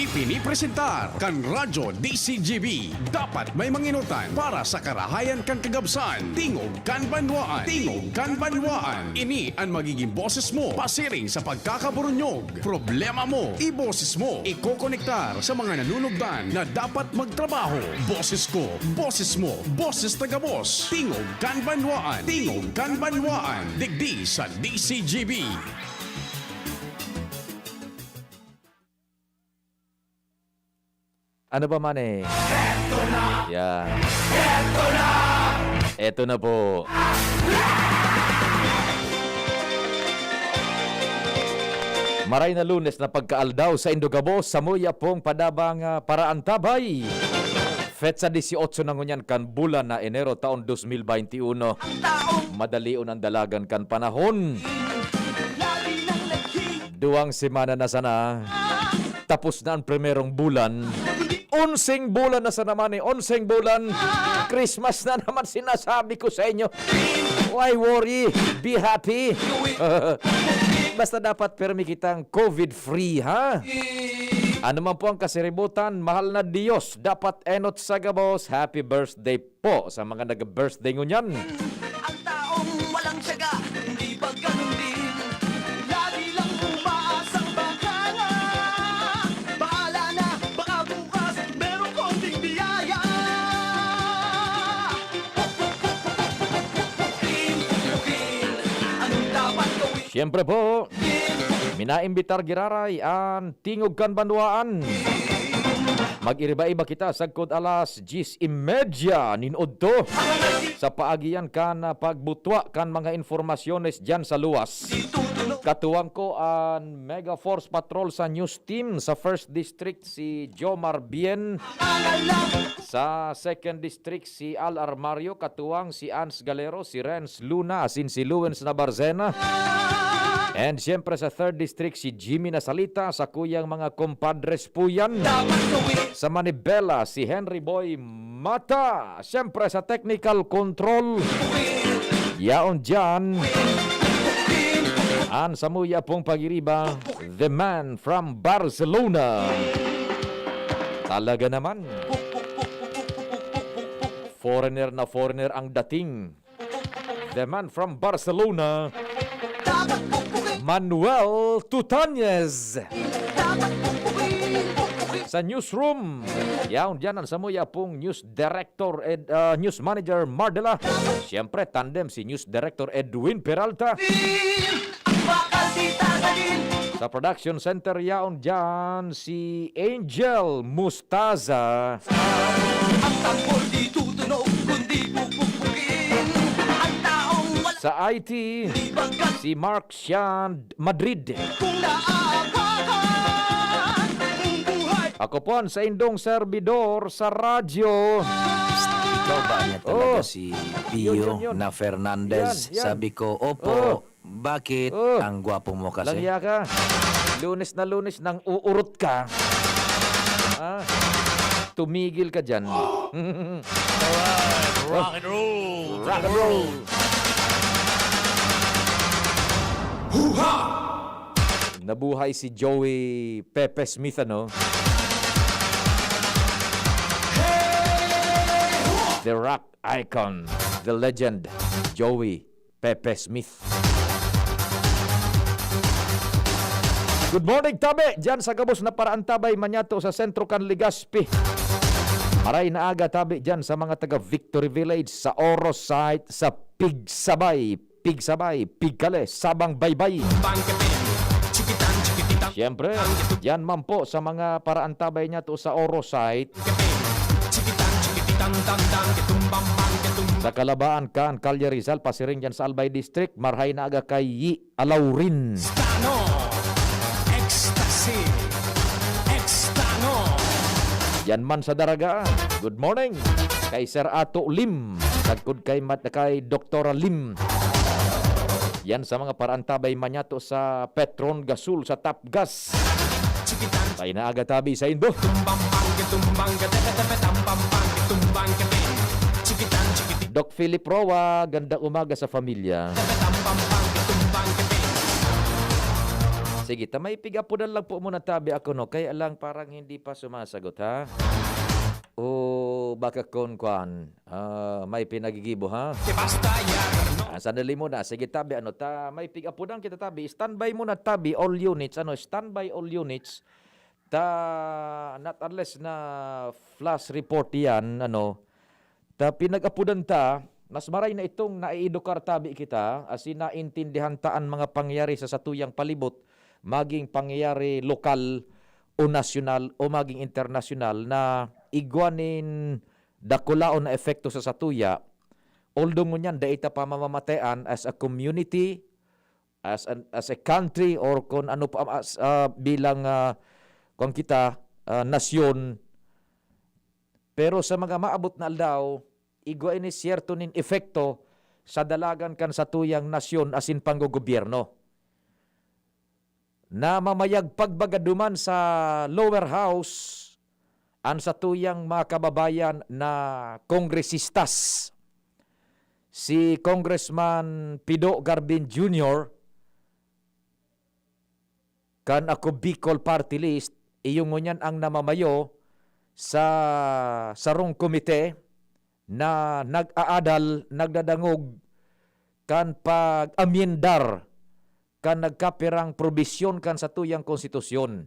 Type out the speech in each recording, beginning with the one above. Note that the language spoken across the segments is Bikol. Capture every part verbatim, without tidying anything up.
Ipinipresentar kan Radyo D C G B. Dapat may manginutan para sa karahayan kan kagabsan. Tingog kan Banwaan. Tingog kan Banwaan. Ini an magiging boses mo pasiring sa pagkakaburunyog. Problema mo, iboses mo. Ikokonektar sa mga nanunugdan na dapat magtrabaho. Boses ko, boses mo, boses tagabos. Tingog kan Banwaan. Tingog kan Banwaan. Digdi sa D C G B. Ano ba man eh? Yan. Eto na po. Maray na Lunes na pagkaaldaw sa Indogabo, samuya pong padabang, ah, paraantabay. Petsa dieciocho na ngunyan kan bulan na Enero taon dos mil baynte uno. Madalion ang dalagan kan panahon. Duwang semana na sana. Tapos na ang primerong bulan. Onseng bulan na sana man eh. Onseng bulan. Christmas na naman sinasabi ko sa inyo. Why worry? Be happy. Basta dapat permi kitang covid-free, ha? Ano man po ang kasiributan, mahal na Diyos, dapat enot sa gabos. Happy birthday po sa mga nag-birthday ngunyan. Ang taong walang tiyaga, hindi ba ganun din? Lagi lang umaasang baka nga. Bahala na, baka bukas, meron konting biyaya. Pukpuk, pukpuk, pukpuk, pukpukin, pukpukin. Anong dapat gawin? Siyempre po, minaimbitar giraray an Tingog kan Banwaan. Mag-iriba-iba kita sagkod alas dyes y media nin udto. Sa paagian kan, ah, pagbutwa kan mga informasyones diyan sa luwas. Katuwang ko an Mega Force Patrol sa News Team sa First District, si Jomar Bien. Sa Second District, si Al Armario, katuwang si Ans Galero, si Renz Luna, asin si Luwens Nabarcena. And siyempre sa Third District, si Jimmy Nasalita, sa kuyang mga compadres po yan. Sa Manibela, si Henry Boy Mata. Siyempre sa technical control, yaon dyan an samuya pong pagiriba, the man from Barcelona. Talaga naman. Foreigner na foreigner ang dating. The man from Barcelona, Manuel Tutanes. Sa newsroom, yaon diyan ang samuya pong news director, ed-, ah, news manager Mardela. Siyempre, tandem si news director Edwin Peralta. Sa production center, yaon diyan si Angel Mustaza. Ang tambol di tutunog, kundi pupukpukin. Ang taong wala Sa I T, di bagay si Mark Sian Madrid. Kung naapakan ang buhay. Ako po ang saindong serbidor sa radyo. Ikaw ba niya talaga Oh. si Pio Yun, yun, yun. na Fernandez? Yan, yan. Sabi ko, "Opo." Oh. Bakit? Oh. Ang gwapo mo kasi. Langya ka. Lunes na Lunes nang uurot ka. Ah, tumigil ka dyan. Alright, rock and roll. Rock and roll. Huha! Nabuhay si Joey Pepe Smith, ano? The rock icon, the legend, Joey Pepe Smith. Good morning, tabi! Diyan sa gabos na paraantabay, manyato sa sentro kan Legazpi. Maray na aga, tabi, diyan sa mga taga Victory Village, sa Oro Site, sa Pigsabay, Pigsabay, Pigkale, Sabang Baybay. Siyempre, diyan man po sa mga paraantabay nyato sa Oro Site, Sa Calabaan kan Calle Rizal, pasiring dyan sa Albay District, marhay na aga kay Yi Alaurin. Stano, Ecstasy, Extano. Yan man sa Daraga, good morning kay Sir Ato Lim, sagkod kay Mat-, kay Doktora Lim. Yan sa mga paraantabay manyato sa Petron Gasol sa Tapgas. Tayo na aga tabi sa indo. Doc Philip Roa, gandang umaga sa pamilya. Sige, ta may pig-apodan lang po muna tabi ako, no? Kaya lang parang hindi pa sumasagot, ha? O baka kun kwan, ah, may pinagigibo, ha? Ah, sandali muna. Sige, tabi, ano, ta, may pig-apodan kita, tabi. Standby muna, tabi, all units, ano, standby all units. Ta, not unless na flash report yan, ano, ta pinag-apodan ta, mas maray na itong naiedukar tabi kita, asin naintindihan ta an mga pangyayari sa satuyang palibot, maging pangyayari lokal o nasyonal o maging internasyonal na igwa nin dakulaon na epekto sa satuya. Although ngunyan, dai ta pa mamamatean as a community, as an, as a country, or kun ano pa, as, ah, bilang, ah, kun kita, ah, nasyon. Pero sa mga maabot na aldaw, igwa ini siyerto nin epekto sa dalagan kan satuyang nasyon asin panggogobyerno. Namamayag pagbaga duman sa lower house an satuyang mga kababayan na kongresistas, si Congressman Pido Garbin Junior kan Ako Bicol Party List, iyo ngunyan ang namamayo sa sarong komite na nag-aadal, nagdadangog kan pag-amyendar kan nagkapirang probisyon kan satuyang konstitusyon.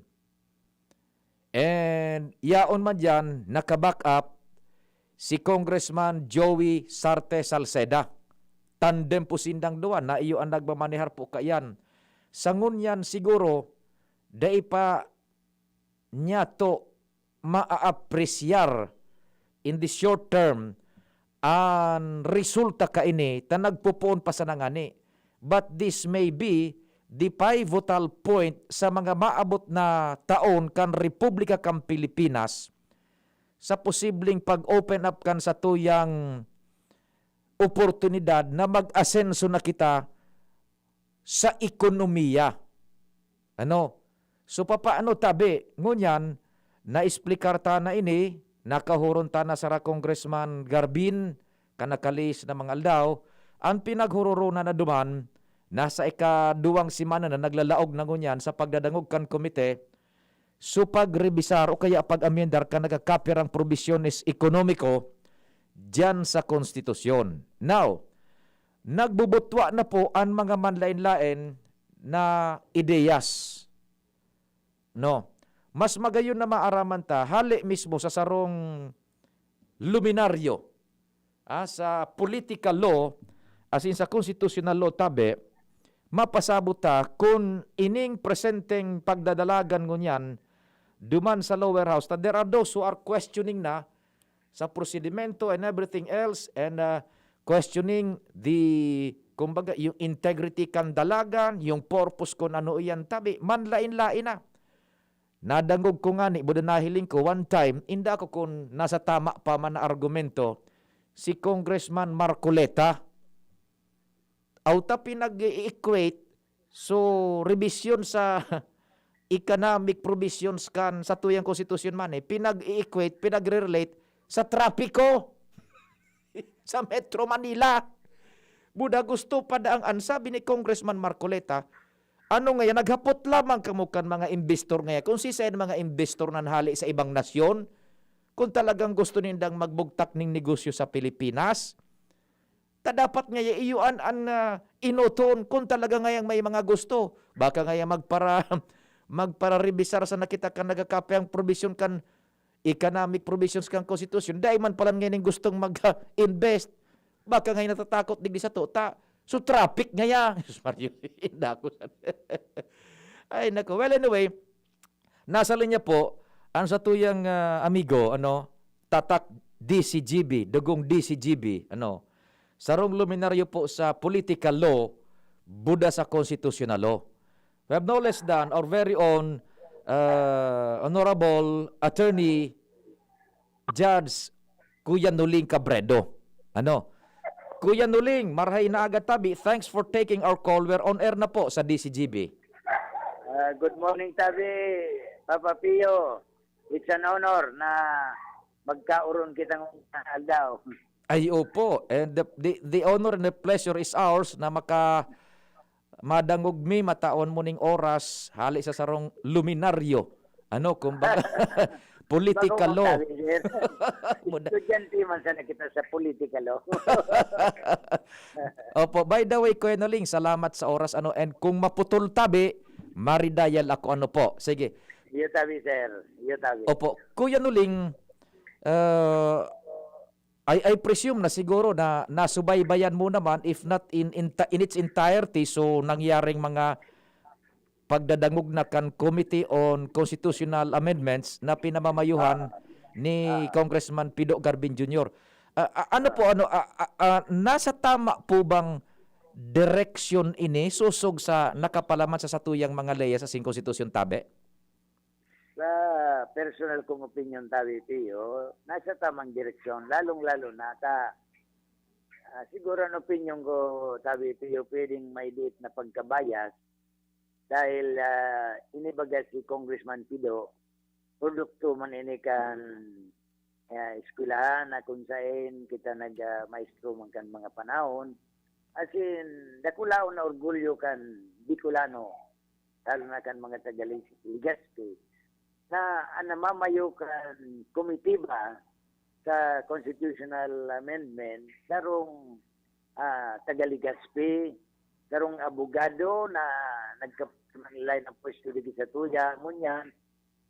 And yaon man diyan, naka-back up si Congressman Joey Sarte Salceda. Tandem po sindang duwa, na iyo ang nagmamanehar po kaiyan. Sa ngunyan siguro, dai pa niyato maaapresyar in the short term an resulta kaini ta nagpopoon pa sana ngani. But this may be the pivotal point sa mga maabot na taon kan Republika kan Pilipinas sa posibleng pag-open up kan satuyang oportunidad na mag-asenso na kita sa ekonomiya. Ano? So, papaano tabi? Ngunyan, naexplikar ta na ini, nakahuron ta na sara Congressman Garbin, kan nakalihis na mga aldaw, an pinaghururona na duman, nasa ikaduwang semana na naglalaog na ngunyan sa pagdadangog kan komite, so pagrebisar o kaya pag-amyendar kan nagkakapirang probisyones ekonomiko diyan sa konstitusyon. Now, nagbubutwa na po an mga manlaen-laen na ideyas, no? Mas magayon na maaraman ta hale mismo sa sarong luminaryo, ah, sa political law, asin sa constitutional law tabi, mapasabot ta kun ining presenteng pagdadalagan ngunyan duman sa lower house, ta there are those who are questioning na sa prosedimento and everything else, and, ah, questioning the, kumbaga, yung integrity kan dalagan, yung purpose kun ano iyan tabi, manlain-lain na. Nadangog ko ngani, buda nahiling ko, one time, inda ako kun nasa tama pa man na argumento, si Congressman Marcoleta. Aw ta pinag-i-equate, so, revision sa economic provisions kan satuyang konstitusyon man, eh, pinag-i-equate, pinagre-relate sa trapiko sa Metro Manila. Buda gusto pa daang an sabi ni Congressman Marcoleta, ano ngaya, naghapot lamang kamo kan mga investor ngaya, kung siisay an mga investor na nahali sa ibang nasyon, kung talagang gusto nindang magbugtak ning negosyo sa Pilipinas, ta dapat ngaya iyo an, an, ah, enoton kung talaga ngayang may mga gusto. Baka ngaya magpara-, magpararebisar sana kita kan nagkakapirang probisyon kan economic provisions kan konstitusyon. Dai man palan ngayon gustong mag-invest. Baka ngayon natatakot digdi sato ta. So, traffic ngaya. Jesus Maria, inda ko. Ay, nako. Well, anyway, nasa linya po ang satuyang, ah, amigo, ano, Tatak D C G B, Dugong D C G B, ano, sarong luminaryo po sa political law, buda sa constitutional law. We have no less than our very own, ah, Honorable Attorney Judge Kuya Nuling Cabredo. Ano? Kuya Nuling, marhay na aga tabi. Thanks for taking our call. We're on air na po sa D C G B. Ah, good morning, tabi, Papa Pio. It's an honor na magkaoron kita ngayong aldaw. Ay, opo. And the, the, the honor and the pleasure is ours na maka-, madangog mi, matawan mo ning oras, hali sa sarong luminaryo. Ano, kumbaga, political law. Sabi, sir. Muda- Estudyante man sana kita sa political law. Opo, by the way, Kuya Noling, salamat sa oras, ano, and kung maputol tabi, maridayal ako, ano po. Sige. Iyo tabi, sir. Iyo tabi. Opo, Kuya Noling, uh, I, I presume na siguro na nasubaybayan mo naman, if not in, in, in its entirety, so nangyaring mga pagdadangog na kan Committee on Constitutional Amendments na pinamamayuhan ni Congressman Pido Garbin Junior. Ah, ah, ano po, ano, ah, ah, ah, nasa tama po bang direksyon ini sosog sa nakapalaman sa satuyang mga leyes asin konstitusyon tabi? Sa personal kong opinyon, tabi Pio, nasa tamang direksyon, lalong-lalo na ta, ah, siguro ang opinyon ko, tabi Pio, pwedeng may liit na pagkabayas dahil, ah, inibaga si Congressman Pido, produkto man ini kan, ah, eskwelahan na kung saen kita nag, ah, maestro man kan mga panahon. As in, dakulaon na orgulyo kan Bicolano, lalo na kan mga taga Leg-, Legazpi, na an namamayo kan komitiba sa constitutional amendment, sarong, ah, taga Legazpi, sarong abogado na nagka-, naglain ang pwesto digdi sa tuya, ngunyan,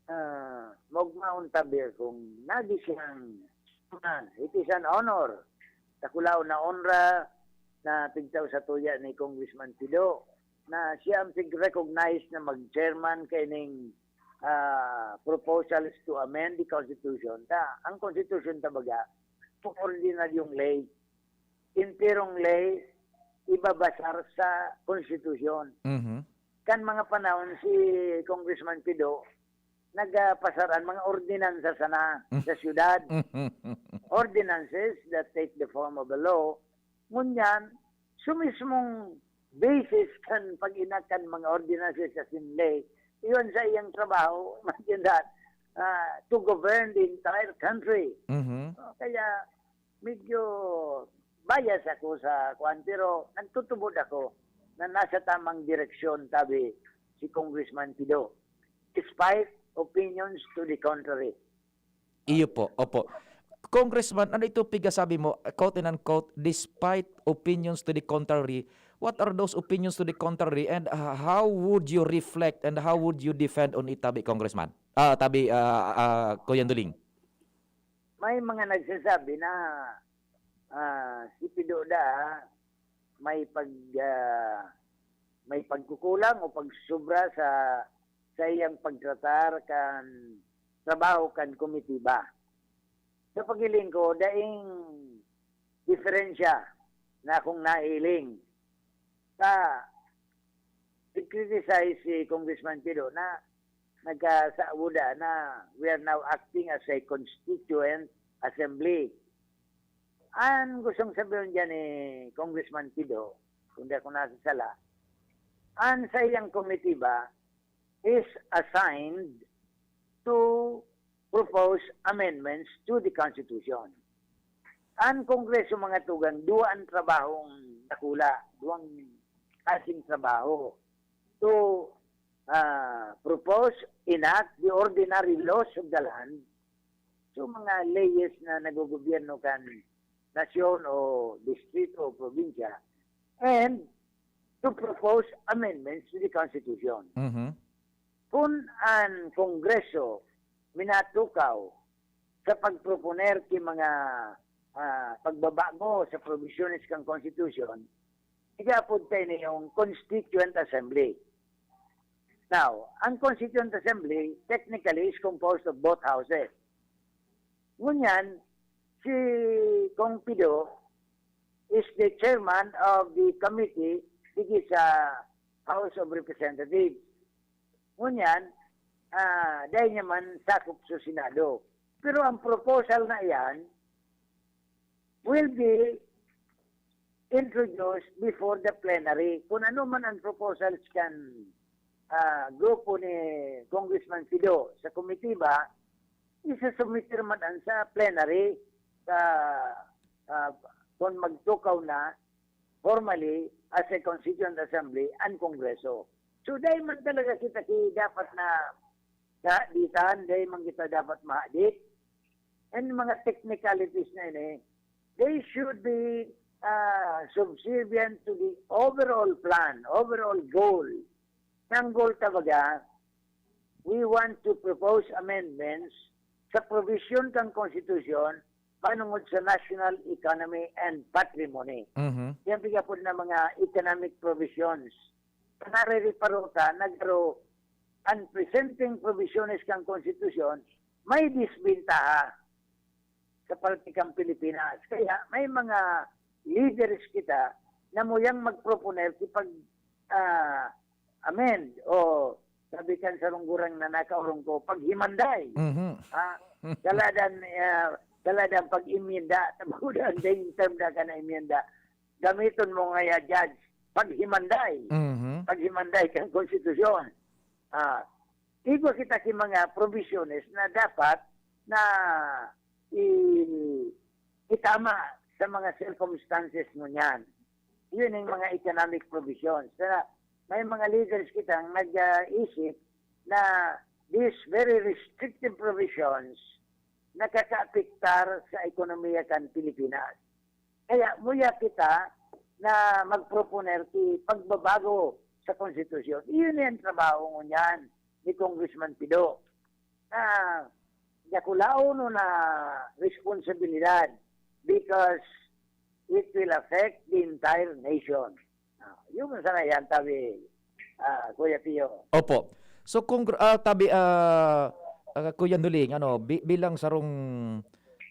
ah, maugmaon tabi kung nadi siyang, it is an honor. Dakulaon na onra na pigtao sa tuya ni Congressman Pido na siya ang pig-recognize na mag-chairman kaining, ah, proposals to amend the Constitution. Ta, ang Constitution ta baga, ordinaryong ley, enterong ley, ibabasar sa Constitution. Mhm. Kan mga panahon si Congressman Pido, nagapasar an mga ordinansa sana sa syudad. Ordinances that take the form of a law. Ngunyan, sa mismong basis kan pag-enact kan mga ordinances sa Assembly, iyon sa iyang trabaho, imagine that, ah, to govern the entire country. Mhm. Oh, kaya medyo bias ako sa kuwan, pero nagtutubod ako na nasa tamang direksyon, tabi si Congressman Pido, despite opinions to the contrary. Iyo po, opo. Congressman, ano ito pigasabi mo, quote and unquote, "Despite opinions to the contrary"? What are those opinions to the contrary, and, ah, how would you reflect and how would you defend on it, tabi Congressman? Ah, tabi, ah, ah, Kuya Duling. May mga nagsasabi na, ah, si Pido da may pag, ah, may pagkukulang o pagsubra sa, sa iyang pagtratar kan trabaho kan komitiba. Sa paghiling ko, daing diferensya na akong nahiling. Sa i-criticize si Congressman Pido na nagkasabuda na we are now acting as a constituent assembly. Ang gustong sabihin dyan ni Congressman Pido, kung di ako nasasala, ang sa iyang komitiba is assigned to propose amendments to the Constitution. Ang Kongreso, mga tugang, duwa ang trabahong dakula, duwang klaseng trabaho. To, ah, propose, enact the ordinary laws of the land. So, mga leyes na nagogobyerno kan nasyon o distrito o probinsya, and to propose amendments to the Constitution. Mhm. Kun an Kongreso minatukaw sa pagproponer ki mga, ah, pagbabago sa provisiones kan Constitution, igapod ta ini yung Constituent Assembly. Now, ang Constituent Assembly technically is composed of both houses. Ngunyan, si Kong Pido is the chairman of the committee digi sa House of Representatives. Ngunyan, ah, dai niya man sakop sa Senado. Pero ang proposal na iyan will be introduced before the plenary. Kung ano man ang proposals kan, ah, grupo ni Congressman Pido sa komitiba, isasubmitir man an sa plenary sa, ah, kung magtukaw na formally as a constituent assembly ang Kongreso. So, dai man talaga kita ki dapat na kahaditan, dai man kita dapat mahadit. And mga technicalities na ini, they should be uh, subservient to the overall plan, overall goal. Ang goal talaga, we want to propose amendments sa provision kan Konstitusyon manungod sa national economy and patrimony. Mhm. Yan piga po na mga economic provisions. Naririparuta, nagaro ang presenting provisiones kan Konstitusyon may disbentaha sa politikang Pilipinas. Kaya may mga leaders kita na muyang magproponer si pag ah, amend o sabi kan sarong gurang na nakaurong ko, paghimanday. Mhm. Ah, daladan, ah, daladan pag-imyenda, tabudan din term da ka na imyenda. Gamiton mo nga ya, Judge, paghimanday. Mhm. Paghimanday kan konstitusyon. Ah, igwa kita ki mga provisiones na dapat na i-, itama sa mga circumstances ngunyan. Yun ang mga economic provisions. Kaya may mga leaders kitang nag-isip na these very restrictive provisions nakakaapektar sa ekonomiya kan Pilipinas. Kaya muya kita na magproponer ki pagbabago sa konstitusyon. Iyon ang trabaho ngunyan ni Congressman Pido. Na dakulaon na responsibilidad because it will affect the entire nation. Ah, yun ang sana yan, tabi, ah, Kuya Pio. Opo. So, kung, ah, tabi, ah, ah, Kuya Nuling, ano, bi-, bilang sarong,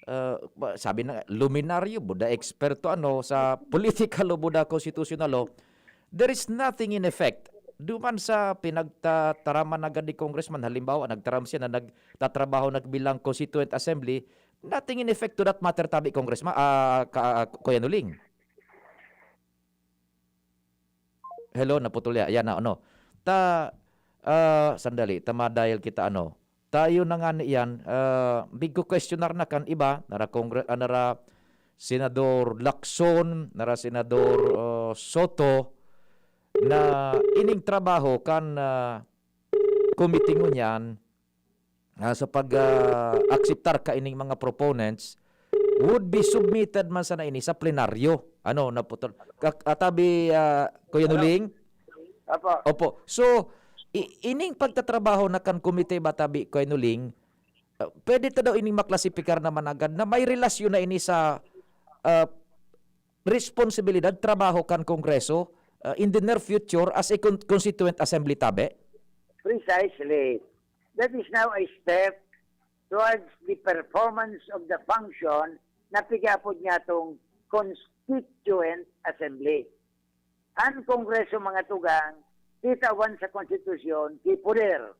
ah, ba-, sabi na, luminaryo, buda eksperto, ano, sa political o buda constitutional law, there is nothing in effect. Duman sa pinagtataraman na ni Congressman, halimbawa, nagtaram siya na nagtatrabaho na bilang Constituent Assembly, nothing in effect to that matter, tabi, Congressman, ah, ka-, Kuya Nuling. Hello, naputol ya. Yan na, ano. Ta, ah, sandali, ta ma-dial kita, ano. Tayo na nga ni yan, ah, big ko questionar na kan iba, nara Congre-, ah, nara Senador Lacson, nara Senador, ah, Soto, na ining trabaho kan, ah, committee ngunyan, ah, sa pag, ah, akseptar kaining mga proponents, would be submitted man sana ini sa plenaryo. Ano, naputol? Ka-, atabi, ah, Kuya Nuling? Opo. Opo. So, i-, ining pagtatrabaho na kan komite ba, tabi, Kuya Nuling, ah, pwede ta daw ining maklasipikar naman agad na may relasyon na ini sa, ah, responsibilidad, trabaho kan Kongreso, ah, in the near future as a con-, constituent assembly, tabi? Precisely. That is now a step towards the performance of the function na pigapod niya tong Constituent Assembly. Ang Kongreso, mga tugang, kitawan sa Konstitusyon ki poder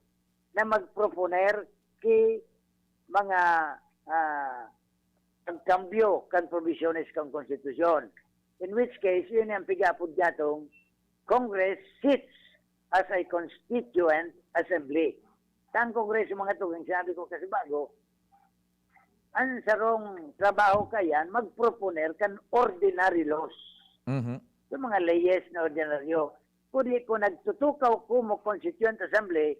na magproponer ki mga, ah, pagkambyo kan provisiones kan Konstitusyon. In which case, yun ang pigapod niya tong Congress sits as a constituent assembly. Sa ang Kongreso, mga tugang, sinabi ko kasi bago, ang sarong trabaho kayan, magproponer kan ordinary laws. Mhm. Sa mga leyes na ordinaryo. Kundi kung nagtutukaw ko mo Constituent Assembly,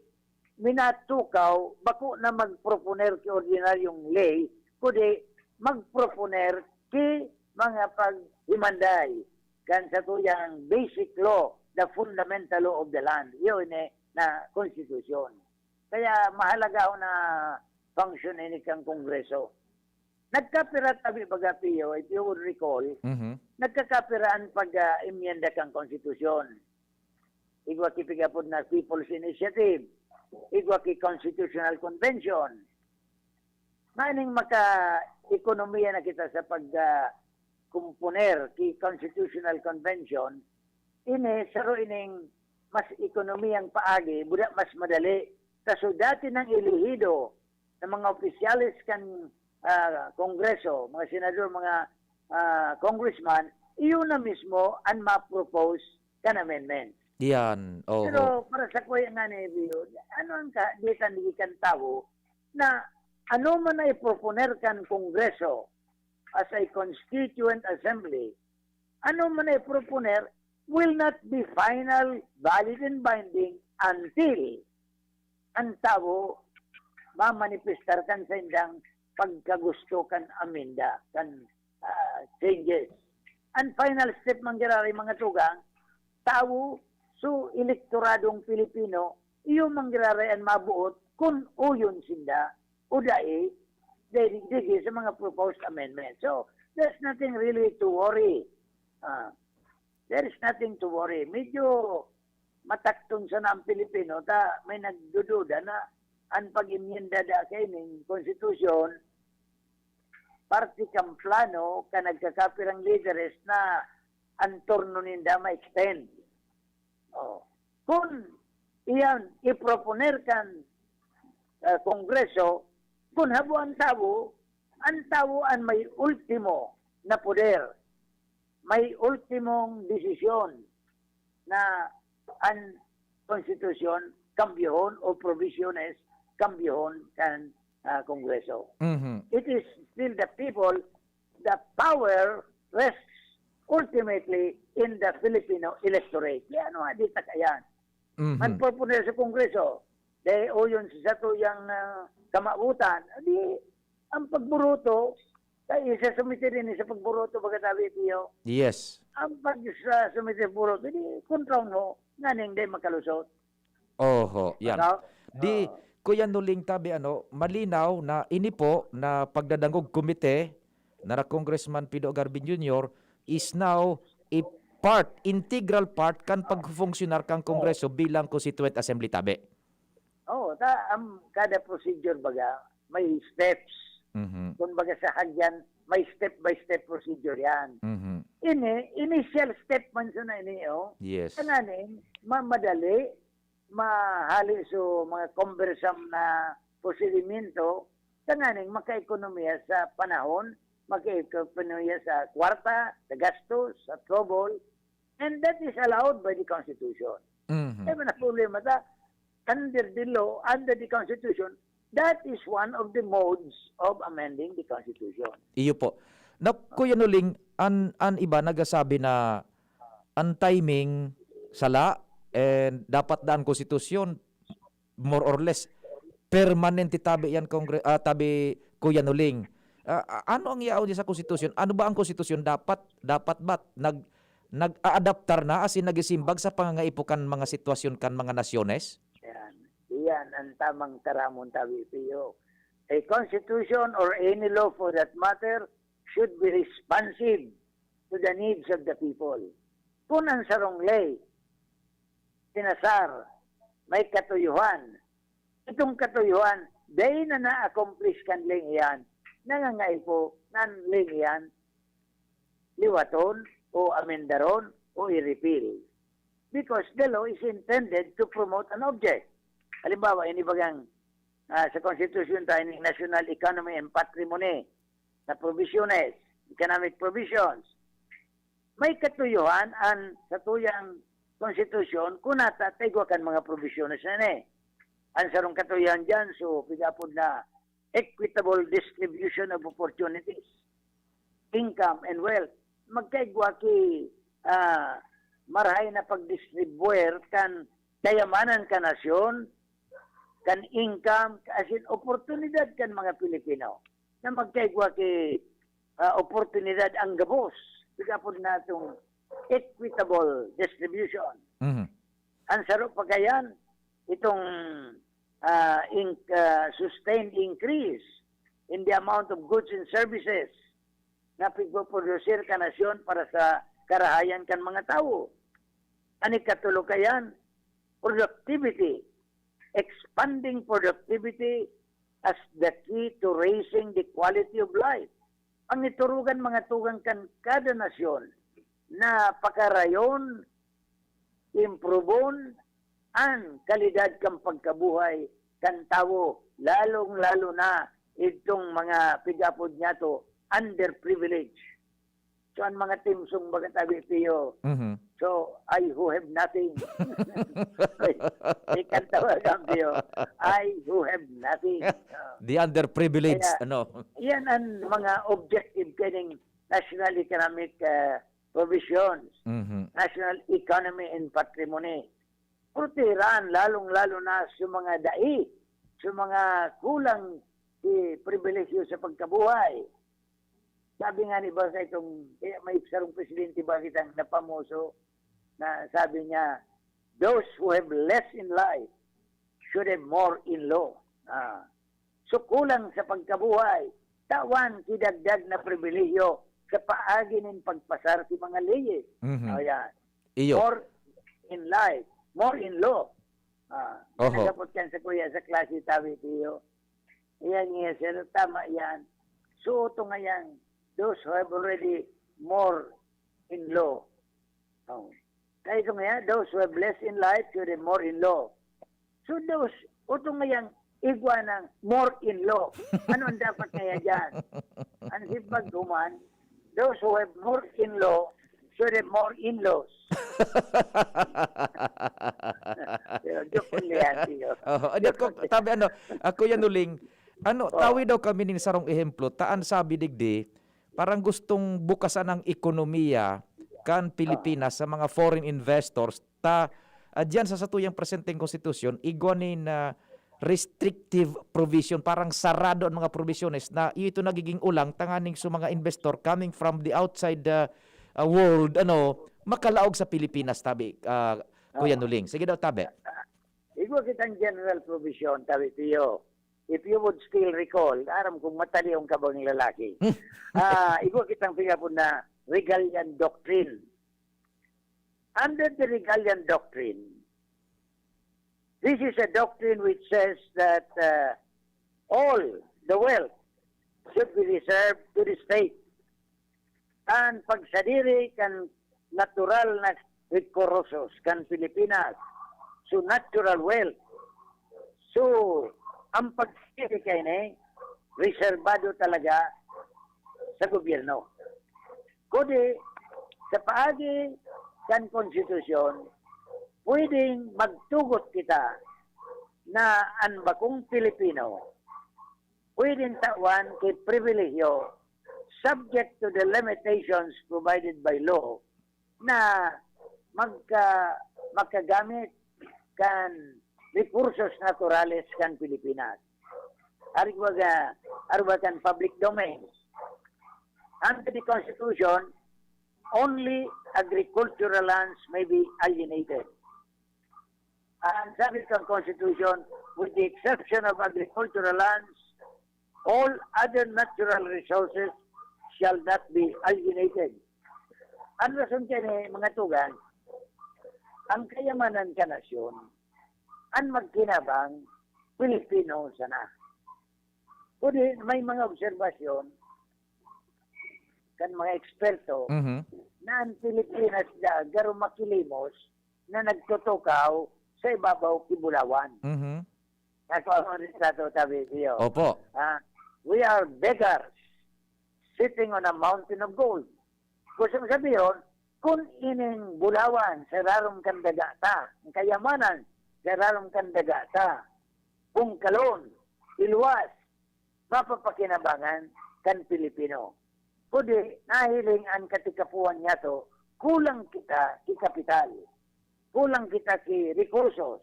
minatukaw, bako na magproponer ki ordinaryong ley, kundi magproponer ki mga paghimanday kan satuyang basic law, the fundamental law of the land. Yun eh, na konstitusyon. Kaya mahalaga ho na function ini kan Kongreso. Nagkapira tabi baga, Pio, if you would recall, Mhm. nagkakapira an pag, ah, emyenda kan Konstitusyon. Igwa ki pigapod na People's Initiative, igwa ki Constitutional Convention. Maning maka-ekonomiya na kita sa pag, ah, komponer ki Constitutional Convention, ini saro ining mas ekonomiyang paagi, buda mas madali. Kaso dati nang elehido na mga opisyales kan, ah, Kongreso, mga senador, mga, ah, congressman, iyon na mismo ang ma-propose kan amendment. Yan, oho. Pero para sa kuya nga ni Bio, ano ang ka-, di kan, di kan tawo na ano man ay proponer kan Kongreso as a constituent assembly, Ano man na iproponer will not be final, valid, and binding until an tawo mamanifestar kan saindang pagkagusto kan amenda, kan, ah, changes. An final step man giraray, mga tugang, tawo, so elektoradong Pilipino, iyo man giraray an maboot kun oyon sinda o dai, dai digdi sa mga proposed amendments. So, there's nothing really to worry. Ah, there is nothing to worry. Medyo matakton sana ang Pilipino, ta may nagdududa na an pag-enmienda da kaining konstitusyon, parte kan plano kan nagkakapirang lideres na an turno ninda ma-extend. Oh. Kun iyan iproponer kan, ah, Kongreso, kun habo an tawo, an tawo an may ultimo na poder, may ultimong desisyon na an konstitusyon kambyohon o provisiones kambyohon kan, ah, Kongreso. Mhm. It is still the people, the power rests ultimately in the Filipino electorate. Kaya ano nga, di ta kayan. Mhm. Magproponer sa Kongreso, dahil o yun sa satuyang, ah, kamawotan, di, ang pagburuto, kaya isa sumiti rin sa pagburuto, baga sabi, Pio. Yes. Ang pag sa sumiti buruto, di, kontraon mo, nganing di makalusot. Oho, yan. Ano? Di, Oo. Kuya Nuling, tabi, ano, malinaw na ini po na pagdadangog komite na ra Congressman Pido Garvin Junior is now a part, integral part kan pagfunksyonar kan Kongreso bilang Constituent Assembly, tabi. Oo, ta, ang kada procedure baga, may steps. Mhm. Kumbaga sa hagyan, may step by step procedure yan. Mhm. Ini, initial step man sa na ini, oh. Yes. Tanganing, ma-, madali, mahali so mga cumbersome na prosedimento, tanganing makaekonomiya sa panahon, makaekonomiya sa kwarta, sa gastos, sa trouble, and that is allowed by the Constitution. Mhm. Kaya man ang problema ta, under the law, under the Constitution, that is one of the modes of amending the Constitution. Iyo po. Na, Kuya Nuling, an, an iba nagasabi na an timing sala, and dapat daan konstitusyon, more or less, permanente tabi yan, Kongre-, ah, tabi, Kuya Nuling. Ah, ah, ano ang yaon niya sa konstitusyon? Ano ba ang konstitusyon? Dapat, dapat ba nag-, nag-aadaptar na, as in, nagisimbag sa pangangaipo kan mga sitwasyon kan mga nasyones? Yan. Iyan ang tamang taramon, tabi, Pio. A constitution or any law for that matter should be responsive to the needs of the people. Kung ang sarong ley, pinasar, may katuyuhan, itong katuyuhan, dai na na-accomplish kan ley iyan, nangangaipo na an ley iyan liwaton o amendaron o i-repeal. Because the law is intended to promote an object. Halimbawa, ini bagang, ah, sa Constitution tayo ning National Economy and Patrimony na provisiones, economic provisions. May katuyuhan an satuyang konstitusyon kun nata ta igwa kan mga provisiones na ini. An sarong katuyuhan diyan, so, pigapod na equitable distribution of opportunities, income, and wealth. Magkaigwa ki, ah, marahay na pagdistribuer kan kayamanan kan nasyon, kan income, as in, oportunidad kan mga Pilipino na magkaigwa ki, ah, oportunidad ang gabos. Pigapod natong equitable distribution. Mhm. Ang saro pa kayan, itong, ah, in-, ah, sustained increase in the amount of goods and services na pigpoprodusir kan nasyon para sa karahayan kan mga tawo. An ikatulo kayan, productivity, expanding productivity as the key to raising the quality of life. Pangiturugan mga tugang kan kada nasyon na pakarayon, improbon an kalidad kan pagkabuhay kan tawo, lalong-lalo na idtong mga pigapod niyato underprivileged. So, an mga theme song baga tabi, Pio. Mhm. So, I who have nothing. Ay, may kanta ba yan, Pio? I who have nothing. Oh. The underprivileged, Kaya, ano? Yan ang mga objective kaning national economic, ah, provisions, Mhm. national economy and patrimony. Protehiran, lalong-lalo na sa mga dai, sa mga kulang si pribilehiyo sa pagkabuhay. Sabi nga ni ba sa itong, eh, may sarong presidente ba kitang napamuso na sabi niya, "Those who have less in life should have more in law." Ah. So, kulang sa pagkabuhay, tawan ki dagdag na pribilehiyo sa paagi nin pagpasar ki mga leyes. Mhm. Ayan. Iyo. More in life, more in law. Ah, Oho. Nagapot kan sa kuya sa klase, tabi, tiyo. Iyan niya, sir, tama yan. So, ito nga yan, those who have already more in law. Oh. Kaya ito nga yan, those who have less in life, should have more in law. So, those, ito nga yan, igwa ng more in law. Ano ang dapat nga yan dyan? Ang sipag human, those who have more in law, should have more in-laws. Pero joke only yan, tiyo. Oo, ano Joke ko, only. Tabi, ano, ako yan, Uling, ano, Oh. Tawi daw kami nin sarong ehemplo, taan sabi digdi, parang gustong bukasan ang ekonomiya kan Oh. Pilipinas sa mga foreign investors, ta, ah, diyan sa satuyang presenteng konstitusyon, igwa nin, ah, restrictive provision, parang sarado ang mga provisiones na ito nagiging ulang tanganing sa mga investor coming from the outside the, ah, world, ano, makalaog sa Pilipinas, tabi, ah, Kuya Oo. Nuling. Sige daw, tabi. Igwa kitang general provision, tabi, tiyo. If you would still recall, aram kong matalion ka bang lalaki. Ah, igwa kitang pigapon na Regalian Doctrine. Under the Regalian Doctrine, this is a doctrine which says that, uh, all the wealth should be reserved to the state. An pagsadiri kan natural na rekursos kan Pilipinas, so natural wealth. So, ang pagsadiri kaini, reserbado talaga sa gobyerno. Kundi, sa paagi kan konstitusyon, pwedeng magtugot kita na an bakong Pilipino pwedeng tawan ki pribilehiyo subject to the limitations provided by law na magka-, makagamit kan recursos naturales kan Pilipinas. Arog baga, arog baga kan public domain. Under the Constitution, only agricultural lands may be alienated. Ang sabi kan Constitution, with the exception of agricultural lands, all other natural resources shall not be alienated. Ang rason kaya ni mga tugang, ang kayamanan ka nasyon, ang magkinabang, Pilipino sana. Kundi may mga obserbasyon kan mga eksperto Mhm. na ang Pilipinas da garo makilimos na nagtutukaw sa ibabaw ki Bulawan. Mhm. Ako ang retrato, tabi, tiyo. Opo. Ah, we are beggars sitting on a mountain of gold. Gusto sabihin, kun ining Bulawan sa rarom kan daga ta, ang kayamanan sa rarom kan daga ta, bungkalon, iluwas, mapapakinabangan kan Pilipino. Kundi nahiling an katikapuhan niyato, kulang kita ki kapital, kulang kita ki rekursos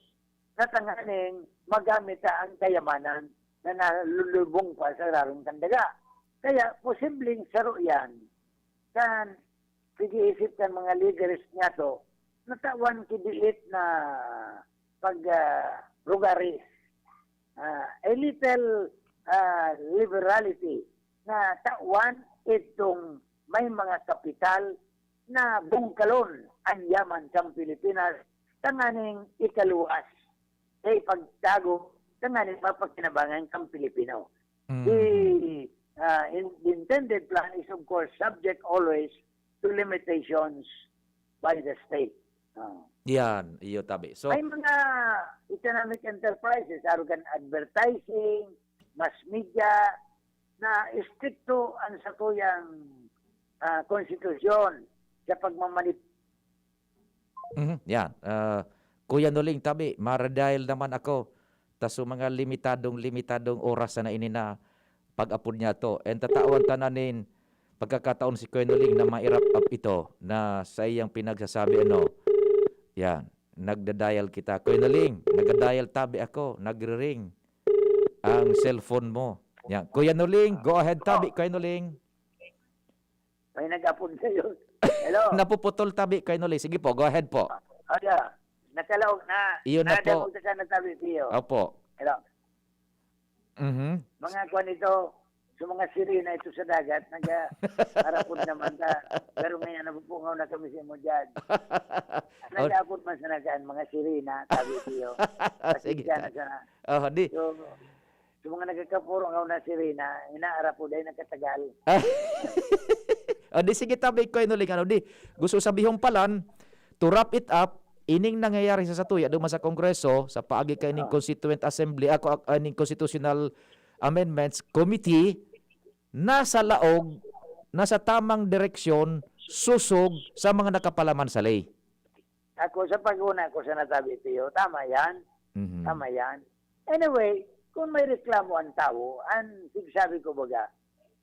na tanganing magamit ta an kayamanan na nalulubong pa sa rarom kan daga. Kaya posibleng saro yan kan pag-iisip kan mga leaders niyato, natawan ki diit na pag, ah, rugaris. Ah, a little, ah, liberality na tawan itong may mga kapital na bungkalon an yaman kan Pilipinas tanganing ikaluwas sa ipagtago tanganing mapakinabangan kan Pilipino. Mm. The, ah, in-, the intended plan is, of course, subject always to limitations by the state. Ah. Yan, iyo tabi. So, may mga economic enterprises, arog kan advertising, mass media, na istrikto ang satuyang, ah, konstitusyon sa pagmamanip- Mhm, yan. Ah, Kuya Noling, tabi, maradayal naman ako. Ta so mga limitadong, limitadong oras na ini na pag-apod niyato. And tatawan ta na nin pagkakataon si Kuya Noling na mai-wrap up ito na sa iyang pinagsasabi, ano, yan, nagda-dial kita. Kuya Noling, nagda-dial tabi ako, nagre-ring ang cellphone mo. Yan. Kuya Noling, go ahead tabi, Kuya Noling. May nag-apod sa'yo. Hello? Napuputol tabi, Kuya Noling. Sige po, go ahead po. Oh, yeah. Nakalaog na. Iyon na po. Nadagog ka na tabi, Pio. Opo. Hello? Mhm. Mga kwan ito, sa mga sirena ito sa dagat, nag-arapod naman ta. Pero ngayon, napupungaw na kami sa imo dyan. Nag-apod man sa nagaan, mga sirena, tabi, Pio. Sige. Pasensya na sana. Oh, di. So, sa mga nagkakapurong ako na sirena, inaarapod ay nagkatagal. O di sige tabi, Kuya Noling, ano di, gusto sabihon palan, to wrap it up, ining nangyayari sa satuya duman sa Kongreso, sa paagi kaining Constituent Assembly, ako, ak- ining Constitutional Amendments Committee, nasa laog, nasa tamang direksyon, susog sa mga nakapalaman sa ley. Ako, sa pag-una ko sa natabi, Pio, tama yan. Mhm. Tama yan. Anyway, kung may reklamo ang tao, ang sigsabi ko baga,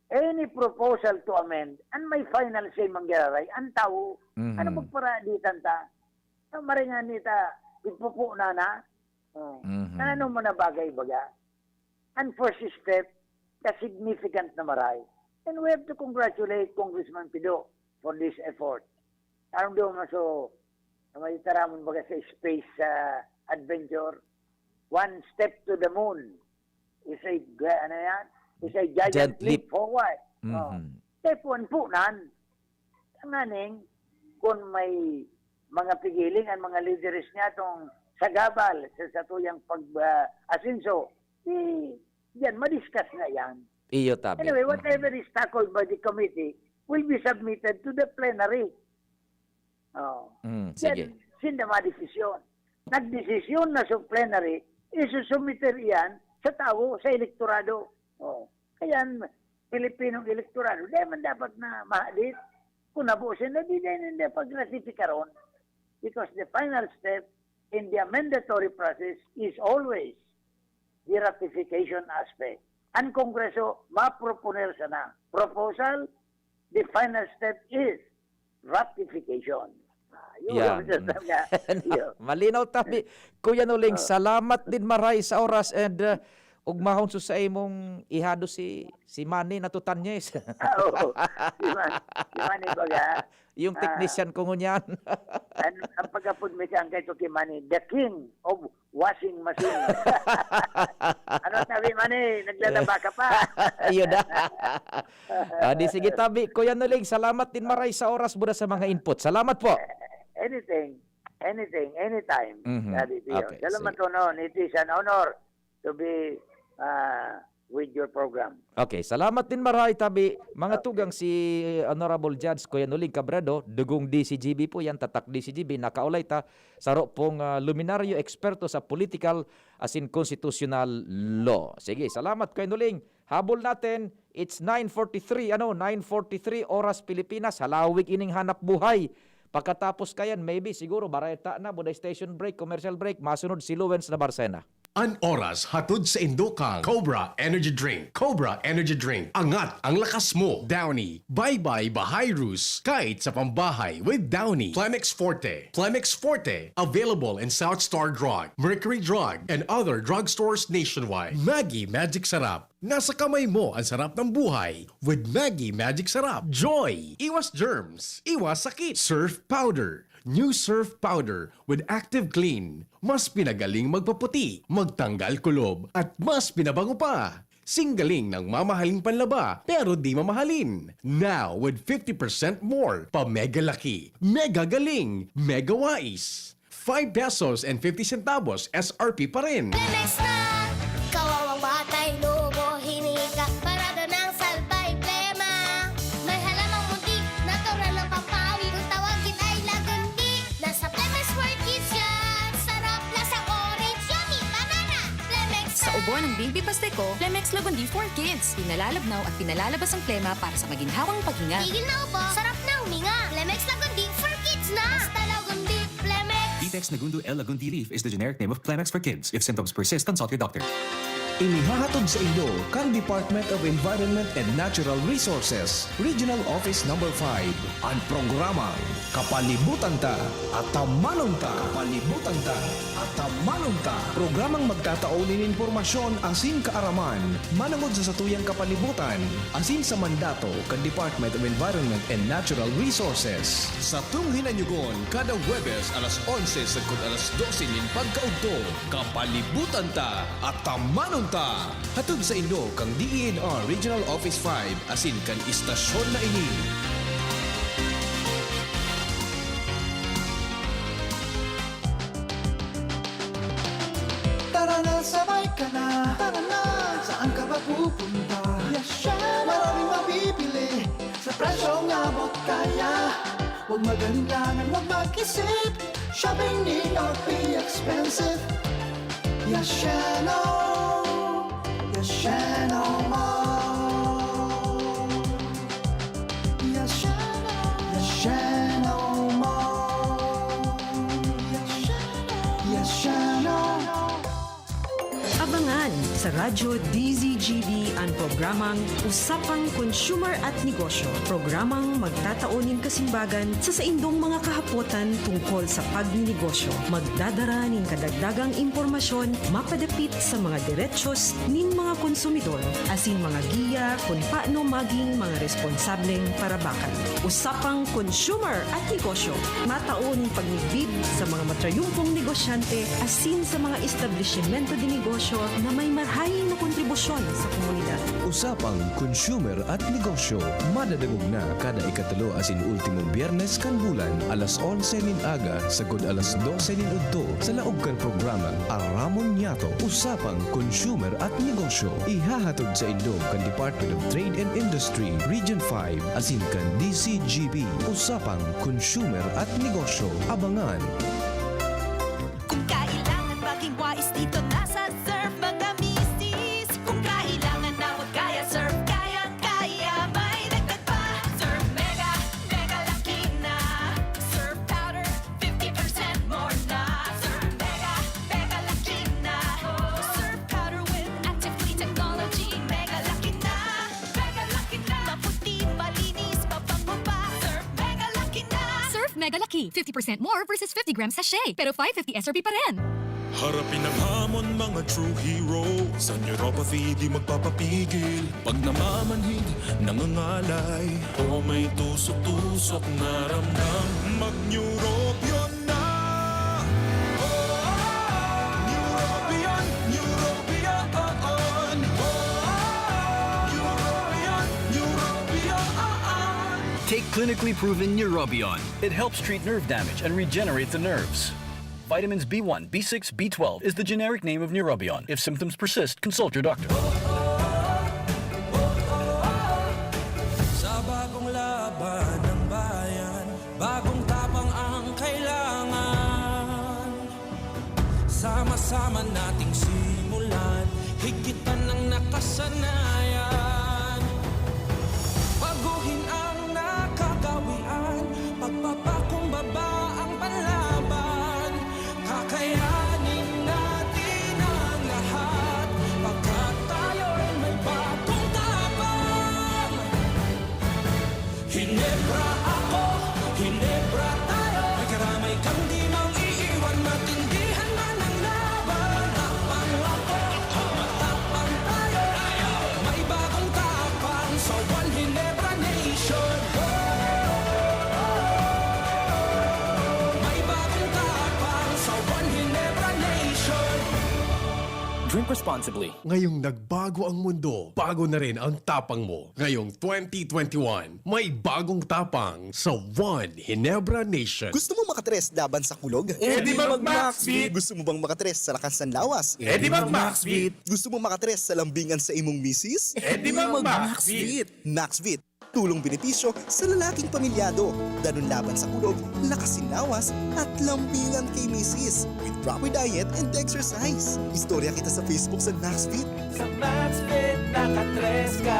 any proposal to amend, ang may final say manggiraray, ang tao, Mhm. ano magparaditan ta? Ang maringan nita, ipupo na na. Oh. Mhm. Na ano mo na bagay baga? Ang first step, ka significant na maray. And we have to congratulate Congressman Pido for this effort. Parang doon maso, na may taramon baga sa space sa adventure. One step to the moon is a, ga- ano yan? Is a giant, Giant leap, leap. forward. Oh. Mhm. Step one po nan. Tanganing, kung may mga pigiling ang mga leaders niya tong sagabal sa satuyang pag-asenso, di yan, madiscuss na yan. Iyo tabi. Anyway, Mhm. whatever is tackled by the committee will be submitted to the plenary. Oh. Mm, Yan, sige. Sinda madesisyon. Nagdesisyon na sa plenary, isusumiter iyan sa tao, sa elektorado. Oh. Kaya ang Pilipinong elektorado, di man dapat na mahadit. Kung nabusin na, di na hindi pag-ratifikaron. Because the final step in the amendatory process is always the ratification aspect. Ang Kongreso, maproponer sana. Proposal, the final step is ratification. Ah, yun, Yan. yun, yun, yun. Malinaw tabi. Kuya Noling, salamat din maray sa oras and uh, ugmahon sa imong ihado si si Manny Natutanyes. Ah, oo. Di ba? Di ba, ni baga? Yung Ah. Technician ko ngunyan. Ang, ang pag-apod mi kang kay Tuki Manny, the king of washing machine. Ano sabi, Manny? Naglalaba ka pa? Ayun na. Ah, di sige tabi. Kuya Noling, salamat din maray sa oras mo na sa mga input. Salamat po. Anything, anything, anytime. Mhm. Sabi ko, Okay, salamat sige. ko noon. It is an honor to be uh, with your program. Okay, salamat din maray tabi. Mga tugang, si Honorable Judge Kuya Noling Cabredo, dugong D C G B po yan, tatak D C G B, nakaulay ta, saro pong ah, luminaryo, eksperto sa political asin constitutional law. Sige, salamat Kuya Noling. Habol natin, it's nine forty-three, ano, nine forty-three oras Pilipinas, halawig ining hanap buhay. Pagkatapos kayan, maybe, siguro, bareta na, buday station break, commercial break, masunod si Lawrence Nabarcena. An oras hatod sa indo kang Cobra Energy Drink. Cobra Energy Drink. Angat ang lakas mo. Downy. Bye-bye Bahayrus. Kahit sa pambahay with Downy. Plemex Forte. Plemex Forte. Available in South Star Drug, Mercury Drug, and other drugstores nationwide. Maggi Magic Sarap. Nasa kamay mo ang sarap ng buhay with Maggi Magic Sarap. Joy! Iwas germs. Iwas sakit. Surf Powder. New Surf Powder with Active Clean. Mas pinagaling magpaputi, magtanggal kulob, at mas pinabango pa. Singgaling ng mamahaling panlaba, pero di mamahalin. Now with fifty percent more pa mega laki, mega galing, mega wais. Five pesos and fifty centavos S R P pa rin. Plemex na! Kawawang batay, lobo, hinika, parada ng salbay, plema. May halamang munti, natural ng pampawi. Kung tawagin ay lagundi, nasa Plemex for Kids yan. Sarap, lasang orange, yummy, banana. Plemex Sa ubo ng baby pasteco, Plemex Lagundi for Kids. Pinalalabnaw at pinalalabas ang plema para sa maginhawang paghinga. Tigil na ubo, sarap na huminga. Plemex Lagundi for Kids na. Basta Lagundi, Plemex. Vitex Nagundo L Lagundi Leaf is the generic name of Plemex for kids. If symptoms persist, consult your doctor. Inihahatod saindo kan Department of Environment and Natural Resources, Regional Office Number five, an programang Kapalibutan Ta, Atamanon Ta. Kapalibutan Ta, Atamanon Ta. Programang magtatao nin impormasyon asin kaaraman manongod sa satuyang kapalibutan asin sa mandato kan Department of Environment and Natural Resources. Satong hinanyugon kada Huwebes alas onse sagkod alas dose nin pagkaudto. Kapalibutan Ta, Atamanon Ta! Hatod saindo kan D E N R Regional Office five asin kan istasyon na ini. Tara na, sabay ka na. Tara na, saan ka ba pupunta? Yasha! Maraming mabibili sa presyong abot kaya. Huwag mag-alinlangan, huwag mag-isip. Shopping need not be expensive. Yashano! Yashano Mall! Yashano! Yashano Mall! Yashano! Yashano! Abangan sa Radyo D Z G B an programang Usapang Consumer at Negosyo, programang magtatao nin kasimbagan sa saindong mga kahapotan tungkol sa pagninegosyo. Magdadara nin kadagdagang impormasyon mapadapit sa mga derechos nin mga konsumidor asin mga giya kun paano maging mga responsableng parabakan. Usapang Consumer at Negosyo, matao nin pagmidbid sa mga matrayumpong negosyante asin sa mga establisimento de negosyo na may marhay na kontribusyon sa komunidad. Usapang Consumer at Negosyo, madadangog na kada ikatulo asin ultimong Biyernes kan bulan, alas onse nin aga sagkod alas dose nin udto, sa laog kan programang Aramon Niyato, Usapang Consumer at Negosyo. Ihahatod saindo kan Department of Trade and Industry, Region five, asin kan D Z G B, Usapang Consumer at Negosyo. Abangan! Kung kailangan maging wais, dito na sa Surf, mga misis. Kung kailangan na huwag kaya, Surf, kayang-kaya. May dagdag pa, Surf Mega, Mega Laki na. Surf Powder, fifty percent more na. Surf Mega, Mega Laki na. Surf Powder with active clean technology, Mega Laki na. Mega Laki na. Maputi, malinis, mabango pa. Surf Mega Laki na. Surf Mega Laki, fifty percent more versus fifty grams sachet, pero five fifty S R P pa rin. Harapin ang hamon, mga true hero. Sa neuropathy, di magpapapigil. Pag namamanhid, nangangalay, o may tusok-tusok na ramdam, mag-Neurobion na! Neurobion, Neurobion, Neurobion, Neurobion. Take clinically proven Neurobion. It helps treat nerve damage and regenerate the nerves. Vitamins B one, B six, B twelve is the generic name of Neurobion. If symptoms persist, consult your doctor. Sa bagong laban ng bayan, bagong tapang ang kailangan. Sama-sama nating simulan, higpitan ang nakasanayan. Baguhin ang nakagawian, pagpapakumbaba ang panlaban. Kakayanin natin ang lahat, pagkat tayo'y may bagong tapang. Hinebra ako, Hinebra tayo. May karamay kang di mang iiwan, matindihan man ang laban. Matapang ako, matapang tayo. May bagong tapang sa One Hinebra Nation. May bagong tapang sa One Hinebra Nation. Drink responsibly. Ngayong nagbago ang mundo, bago na rin ang tapang mo. Ngayong twenty twenty-one, may bagong tapang sa One Hinebra Nation. Gusto mo makatres laban sa kulog? Eh di mag-Maxvit! Gusto mo bang makatres sa lakas ng lawas? Eh di mag-Maxvit! Gusto mo makatres sa lambingan sa imong misis? Eh di mag-Maxvit! Maxvit, tulong benepisyo sa lalaking pamilyado. Danun laban sa kulog, lakas sin lawas, at lambingan kay misis. With proper diet and exercise. Istorya kita sa Facebook sa Maxvit. Sa Maxvit, nakatres ka!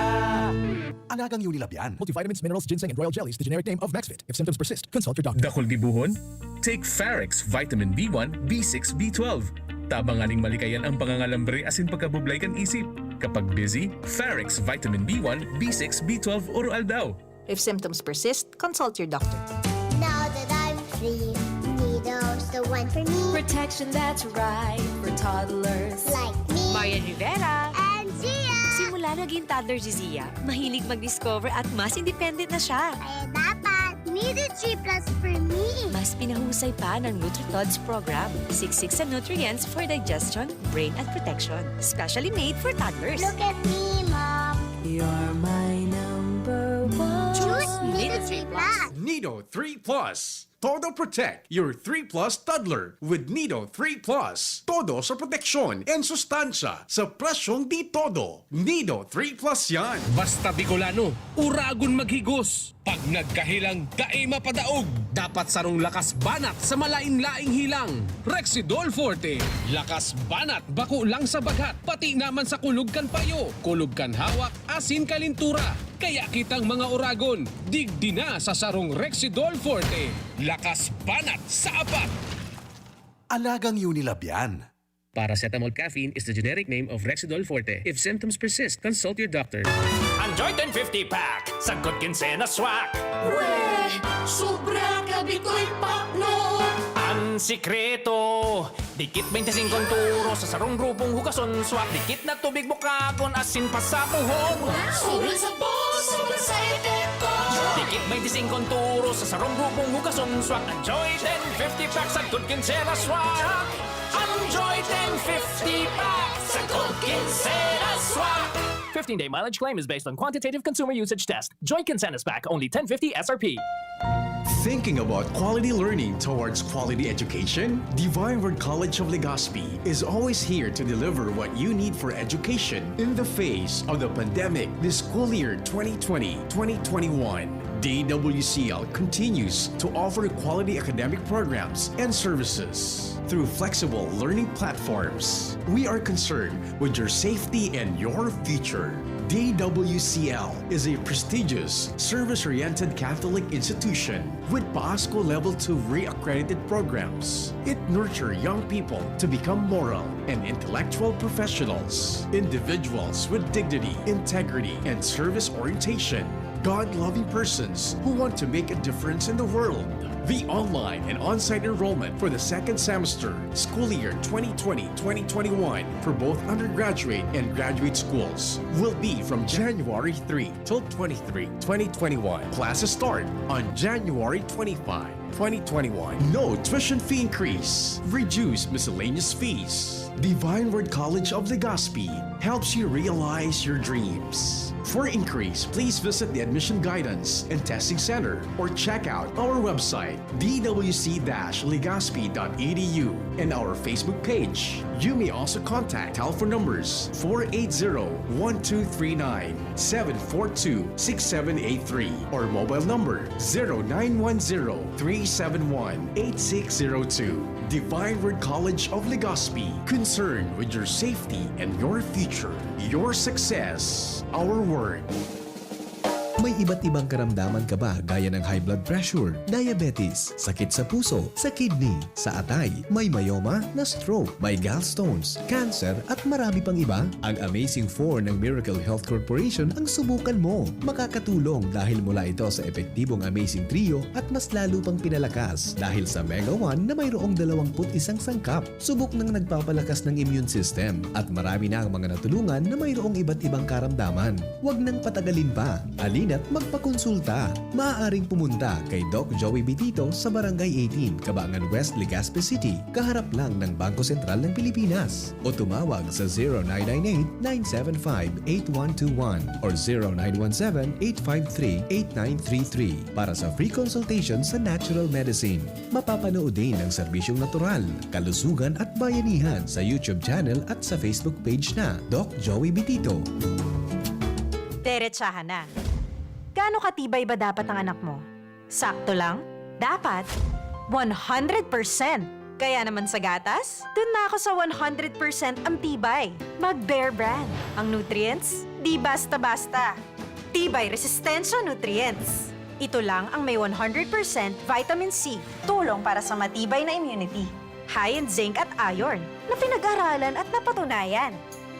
Alagang Unilab yan. Multivitamins, minerals, ginseng, and royal jellies, the generic name of Maxvit. If symptoms persist, consult your doctor. Dakul gibohon? Take Farex Vitamin B one, B six, B twelve. Tabang nganing malikayan ang pangangalambre asin pagkabublay kan isip. Kapag busy, Farex Vitamin B one, B six, B twelve, Oro Aldaw. If symptoms persist, consult your doctor. Now that I'm free, Nido's the one for me. Protection that's right for toddlers. Like me. Marian Rivera. And Gia. Simula naging toddler si Zia, mahilig mag-discover at mas independent na siya. Kaya dapat Nido three plus for me. Mas pinahusay pa ng NutriTods program. Siksik sa nutrients for digestion, brain at protection. Specially made for toddlers. Look at me, Mom. You're my number one. Choose Nido three plus. Nido three plus. Todo Protect, your three plus toddler with Nido three plus. Todo sa proteksyon and sustansya sa presyong di todo. Nido three plus yan. Basta Bicolano, uragon maghigos. Pag nagkahilang, dai mapadaog. Dapat sarong lakas banat sa malain-laing hilang. Rexidol Forte. Lakas banat bako lang sa baghat, pati naman sa kulog kan payo, kulog kan hawak, asin kalintura. Kaya kitang mga uragon, digdi na sa sarong Rexidol Forte. Lakas banat sa apat! Alagang Unilab yan. Paracetamol caffeine is the generic name of Rexidol Forte. If symptoms persist, consult your doctor. Ang Joy ten fifty pack, sagkod kinse na swak. Weh, sobra ka bitoy pakno. Ang sikreto, dikit twenty-five turo sa sarong grupong hugason swak. Dikit na tubig bukagon asin pasapuhon. Sobra sa po, sobra sa epekto. Dikit twenty-five turo sa sarong grupong hugason swak. Ang Joy ten fifty pack, sagkod kinse na swak. Ang Joy ten fifty pack, sagkod kinse na swak. fifteen-day mileage claim is based on quantitative consumer usage test. Joy Quincenas Pack, only ten fifty S R P. Thinking about quality learning towards quality education? Divine Word College of Legazpi is always here to deliver what you need for education in the face of the pandemic this school year twenty twenty, twenty twenty-one. D W C L continues to offer quality academic programs and services through flexible learning platforms. We are concerned with your safety and your future. D W C L is a prestigious, service-oriented Catholic institution with PASCO Level two re-accredited programs. It nurtures young people to become moral and intellectual professionals, individuals with dignity, integrity, and service orientation, God-loving persons who want to make a difference in the world. The online and on-site enrollment for the second semester, school year twenty twenty, twenty twenty-one, for both undergraduate and graduate schools will be from January three till twenty-three, twenty twenty-one. Classes start on January twenty-five, twenty twenty-one. No tuition fee increase. Reduce miscellaneous fees. Divine Word College of Legazpi helps you realize your dreams. For increase, please visit the Admission Guidance and Testing Center or check out our website, d w c dash legazpi dot e d u, and our Facebook page. You may also contact telephone numbers four eight zero, one two three nine, seven four two, six seven eight three, or mobile number zero nine one zero, three seven one, eight six zero two. Divine Word College of Legazpi, concerned with your safety and your future. Your success, our word. May iba't ibang karamdaman ka ba gaya ng high blood pressure, diabetes, sakit sa puso, sa kidney, sa atay, may myoma, na-stroke, may gallstones, cancer, at marami pang iba? Ang Amazing four ng Miracle Health Corporation ang subukan mo. Makakatulong dahil mula ito sa epektibong Amazing Trio at mas lalo pang pinalakas dahil sa Mega one na mayroong dalawampu't isang sangkap. Subok ng nagpapalakas ng immune system at marami na ang mga natulungan na mayroong iba't ibang karamdaman. Huwag nang patagalin pa. Halina't magpakonsulta. Maaaring pumunta kay Doc Joey Bitito sa Barangay eighteen, Cabangan West, Legazpi City, kaharap lang ng Bangko Sentral ng Pilipinas. O tumawag sa zero nine nine eight, nine seven five, eight one two one or zero nine one seven, eight five three, eight nine three three para sa free consultation sa natural medicine. Mapapanood din ang serbisyong natural, kalusugan at bayanihan sa YouTube channel at sa Facebook page na Doc Joey Bitito. Derechahan na. Gaano katibay ba dapat ang anak mo? Sakto lang? Dapat one hundred percent. Kaya naman sa gatas, dun na ako sa one hundred percent ang tibay. Mag Bear Brand. Ang nutrients, di basta-basta. Tibay Resistensya Nutrients. Ito lang ang may one hundred percent vitamin C, tulong para sa matibay na immunity. high in zinc at iron, na pinag-aralan at napatunayan.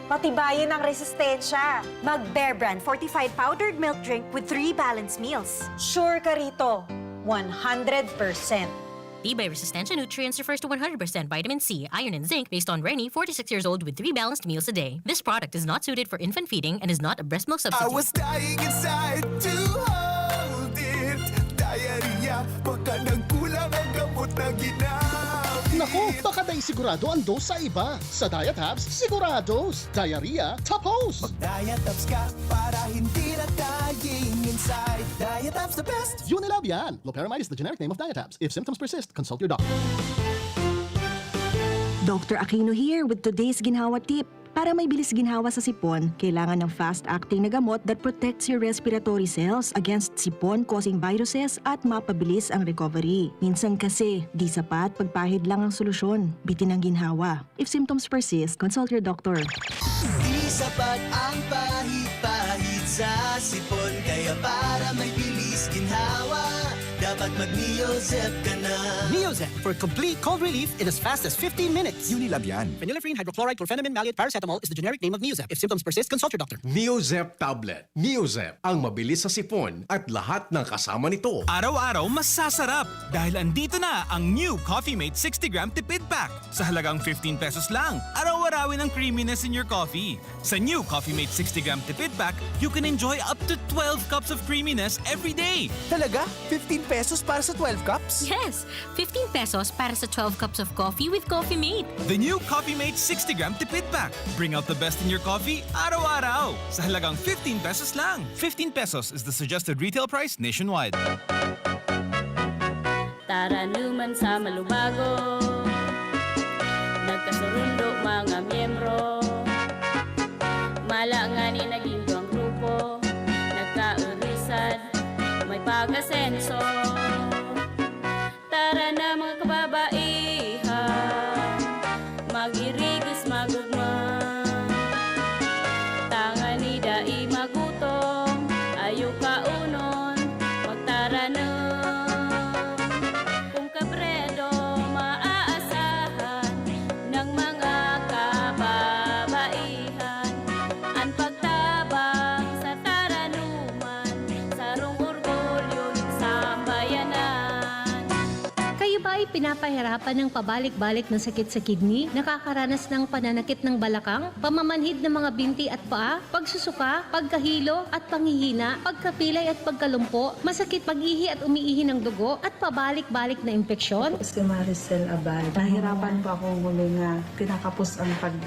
Patibayin ang resistensya. Mag Bear Brand fortified powdered milk drink with three balanced meals. Sure ka rito, one hundred percent. Tibay Resistensya Nutrients refers to one hundred percent vitamin C, iron, and zinc based on Reni, forty-six years old with three balanced meals a day. This product is not suited for infant feeding and is not a breast milk substitute. I was dying inside to hold it. Diarrhea, baka nagkulang ang gamot na ginamit. Naku, baka dai sigurado ang dose sa iba. Sa Diatabs, sigurados. Diarrhea, tapos! Mag-Diatabs ka para hindi na dying inside. Diatabs the best! Unilab yan! Loperamide is the generic name of Diatabs. If symptoms persist, consult your doctor. Doctor Aquino here with today's ginhawa tip. Para may bilis ginhawa sa sipon, kailangan ng fast-acting na gamot that protects your respiratory cells against sipon-causing viruses at mapabilis ang recovery. Minsan kasi, di sapat pagpahid lang ang solusyon. Bitin ang ginhawa. If symptoms persist, consult your doctor. Di sapat ang pahid-pahid sa sipon, kaya para may bilis ginhawa, dapat mag-Neozep ka na. Neozep for complete cold relief in as fast as fifteen minutes. Unilab yan. Phenylephrine, hydrochloride, chlorphenamine, maleate, paracetamol is the generic name of Neozep. If symptoms persist, consult your doctor. Neozep tablet. Neozep, ang mabilis sa sipon at lahat ng kasama nito. Araw-araw masasarap dahil andito na ang new Coffee Mate sixty gram Tipid Pack. Sa halagang fifteen pesos lang, araw-arawin ang creaminess in your coffee. Sa new Coffee Mate sixty gram Tipid Pack, you can enjoy up to twelve cups of creaminess every day. Talaga? Fifteen pesos para sa twelve cups? Yes! fifteen pesos para sa twelve cups of coffee with Coffee Mate. The new Coffee Mate sixty gram Tipid Pack. Bring out the best in your coffee araw-araw. Sa halagang fifteen pesos lang. Fifteen pesos is the suggested retail price nationwide. Taranuman sa malubago. Nagkasurundo mga miyembro. Mala ngani naging duwang grupo. Nagkaurisan, may pag-asenso. Tara na mga kababaihan, mag-irigos, magugma. Tangani dai magutom, ayo kaunon, magtaranom. Kun Kabredo maaasahan ng mga kababaihan, an pagtabang sa taranuman, sarong orgulyo nin sambayanan. Kayo ba ay pinapahirapan ng pabalik-balik na sakit sa kidney, nakakaranas ng pananakit ng balakang, pamamanhid ng mga binti at paa, pagsusuka, pagkahilo at panghihina, pagkapilay at pagkalumpo, masakit pag-ihi at umiihi ng dugo, at pabalik-balik na impeksyon? Si Maricel Abad. Nahirapan po akong huminga. Kinakapos ang pag-,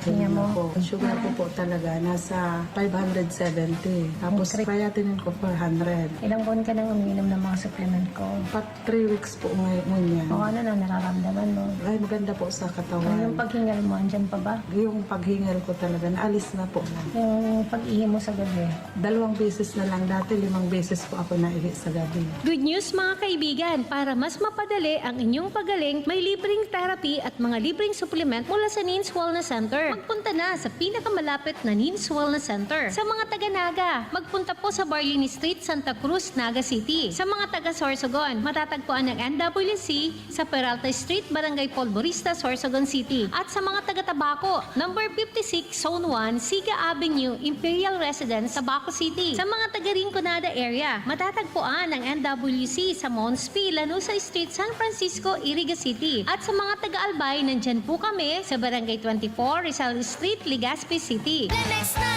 Tingnan mo. ko. Sugar ko po talaga, nasa five hundred seventy. Tapos Ang cre- creatinine ko, four hundred. Ilang buwan ka nang umiinom ng mga supplement ko? Pat three weeks po ngayon yan. O ano na nararamdaman mo? Ay, maganda po sa katawan. Ano yung paghingal mo? Andyan pa ba? Yung paghingal ko talaga, naalis na po. Yung pag-ihi mo sa gabi? Dalawang beses na lang. Dati, limang beses po ako naihi sa gabi. Good news mga kaibigan! Para mas mapadali ang inyong pagaling, may libreng therapy at mga libreng supplement mula sa Neens Wellness Center. Magpunta na sa pinakamalapit na Neens Wellness Center. Sa mga taga Naga, magpunta po sa Barlini Street, Santa Cruz, Naga City. Sa mga taga Sorsogon, matatagpuan ang N W C sa Peralta Street, Barangay Polvorista, Sorsogon City. At sa mga taga Tabaco, number fifty-six, Zone one, Siga Avenue, Imperial Residence, Tabaco City. Sa mga taga Rinconada area, matatagpuan ang N W C sa Mons P, Lanuza Street, San Francisco, Iriga City. At sa mga taga Albay, nandyan po kami sa Barangay twenty-four, Rizal Street, Legazpi City. Lemex na!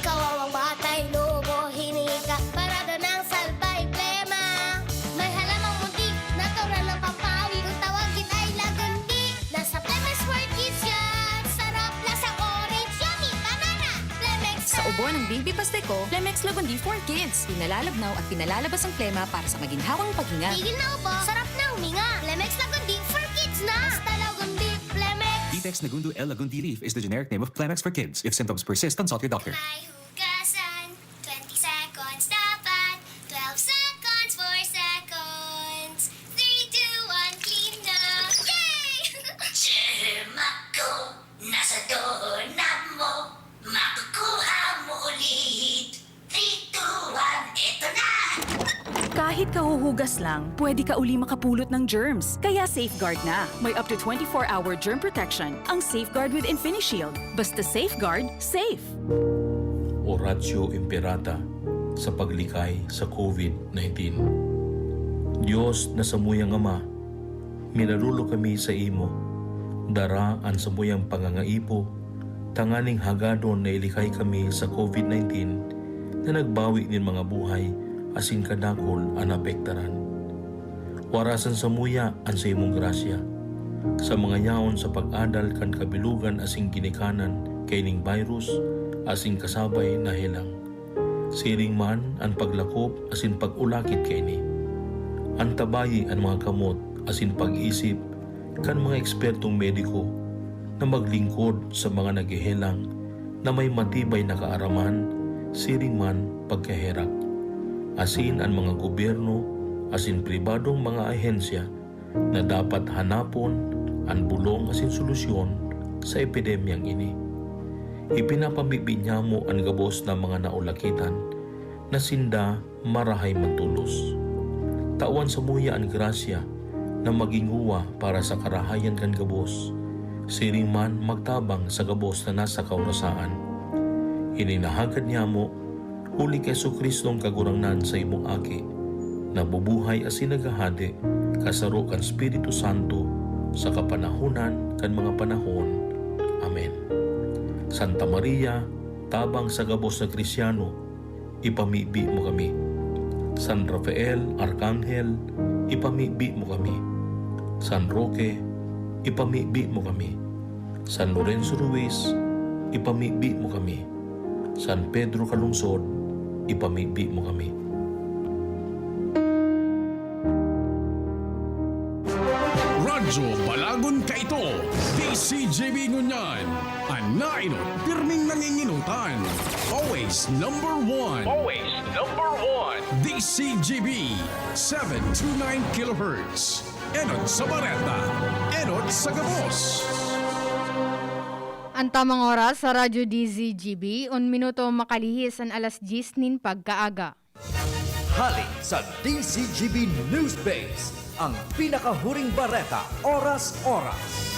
Kawawang batay, lobo, hinika, parada ng salbay, plema. May halamang muntik, natural ng pampawi, kung tawagin ay lagundi. Nasa Lemex for Kids yan! Sarap, lasang orange, yummy, banana! Lemex Sa ubo ng Bimbi Pasteco, Lemex Lagundi for Kids. Pinalalabnaw at pinalalabas ang plema para sa maginhawang paghinga. Tigil na ubo, sarap na huminga. Lemex Lagundi for Kids na! Basta Lagundi, Lemex! Ditex Nagundo L Lagundi Leaf is the generic name of Clemex for kids. If symptoms persist, consult your doctor. May hugasan, twenty seconds dapat, twelve seconds, four seconds, three, two, one, clean na! Yay! Germ ako, nasa doorknob mo, makukuha mo ulit. Three, two, one, eto na! Kahit kahuhugas lang, pwede ka uli makapulot ng germs. Kaya Safeguard na. May up to twenty-four hour germ protection ang Safeguard with InfiniShield. Basta Safeguard, safe! Oratio Imperata sa paglikay sa COVID nineteen. Dios na samuyang Ama, minaluluyo kami sa imo. Dara an samuyang pangangaipo tanganing hagadon na ilikay kami sa COVID nineteen na nagbawi nin mga buhay asin kadakul an naapektaran. Warasan samuya an saimong grasya sa mga yaon sa pag-adal kan kabilogan asin ginikanan kaining virus asin kasabay na helang. Siring man an paglakop asin pag-ulakit kaini. Antabayi an mga kamot asin pag-isip kan mga ekspertong mediko na maglingkod sa mga naghehelang na may matibay na kaaraman siring man pagkaherak, asin an mga gobyerno asin pribadong mga ahensya na dapat hanapon an bolong asin solusyon sa epidemyang ini. Ipinapamibi niamo an gabos na mga naulakitan na sinda marahay magtolos. Tawan samuya an grasya na magin nguwa para sa karahayan kan gabos, siring man magtabang sa gabos na nasa kaorasaan. Ini nahagad niamo huli ki Jesu-Cristong Kagurangnan, saimong Aki, na bubuhay asin naghahade kasaro kan Espiritu Santo sa kapanahonan kan mga panahon. Amen. Santa Maria, tabang sa gabos na Kristiano, ipamibi mo kami. San Rafael, Arkanghel, ipamibi mo kami. San Roque, ipamibi mo kami. San Lorenzo Ruiz, ipamibi mo kami. San Pedro Calungsod, ipamibi mo kami. Radyo Balagon Kaito, D C G B ngunyan. An nainot, pirming nanginginutan. Always number one. Always number one. D C G B, seven two nine kilohertz. Enot sa bareta. Enot sa gabos. An tamang oras sa Radyo D Z G B, un minuto makalihis an alas diyes nin pagkaaga. Hali sa D Z G B News Base, ang pinakahuring bareta, oras-oras.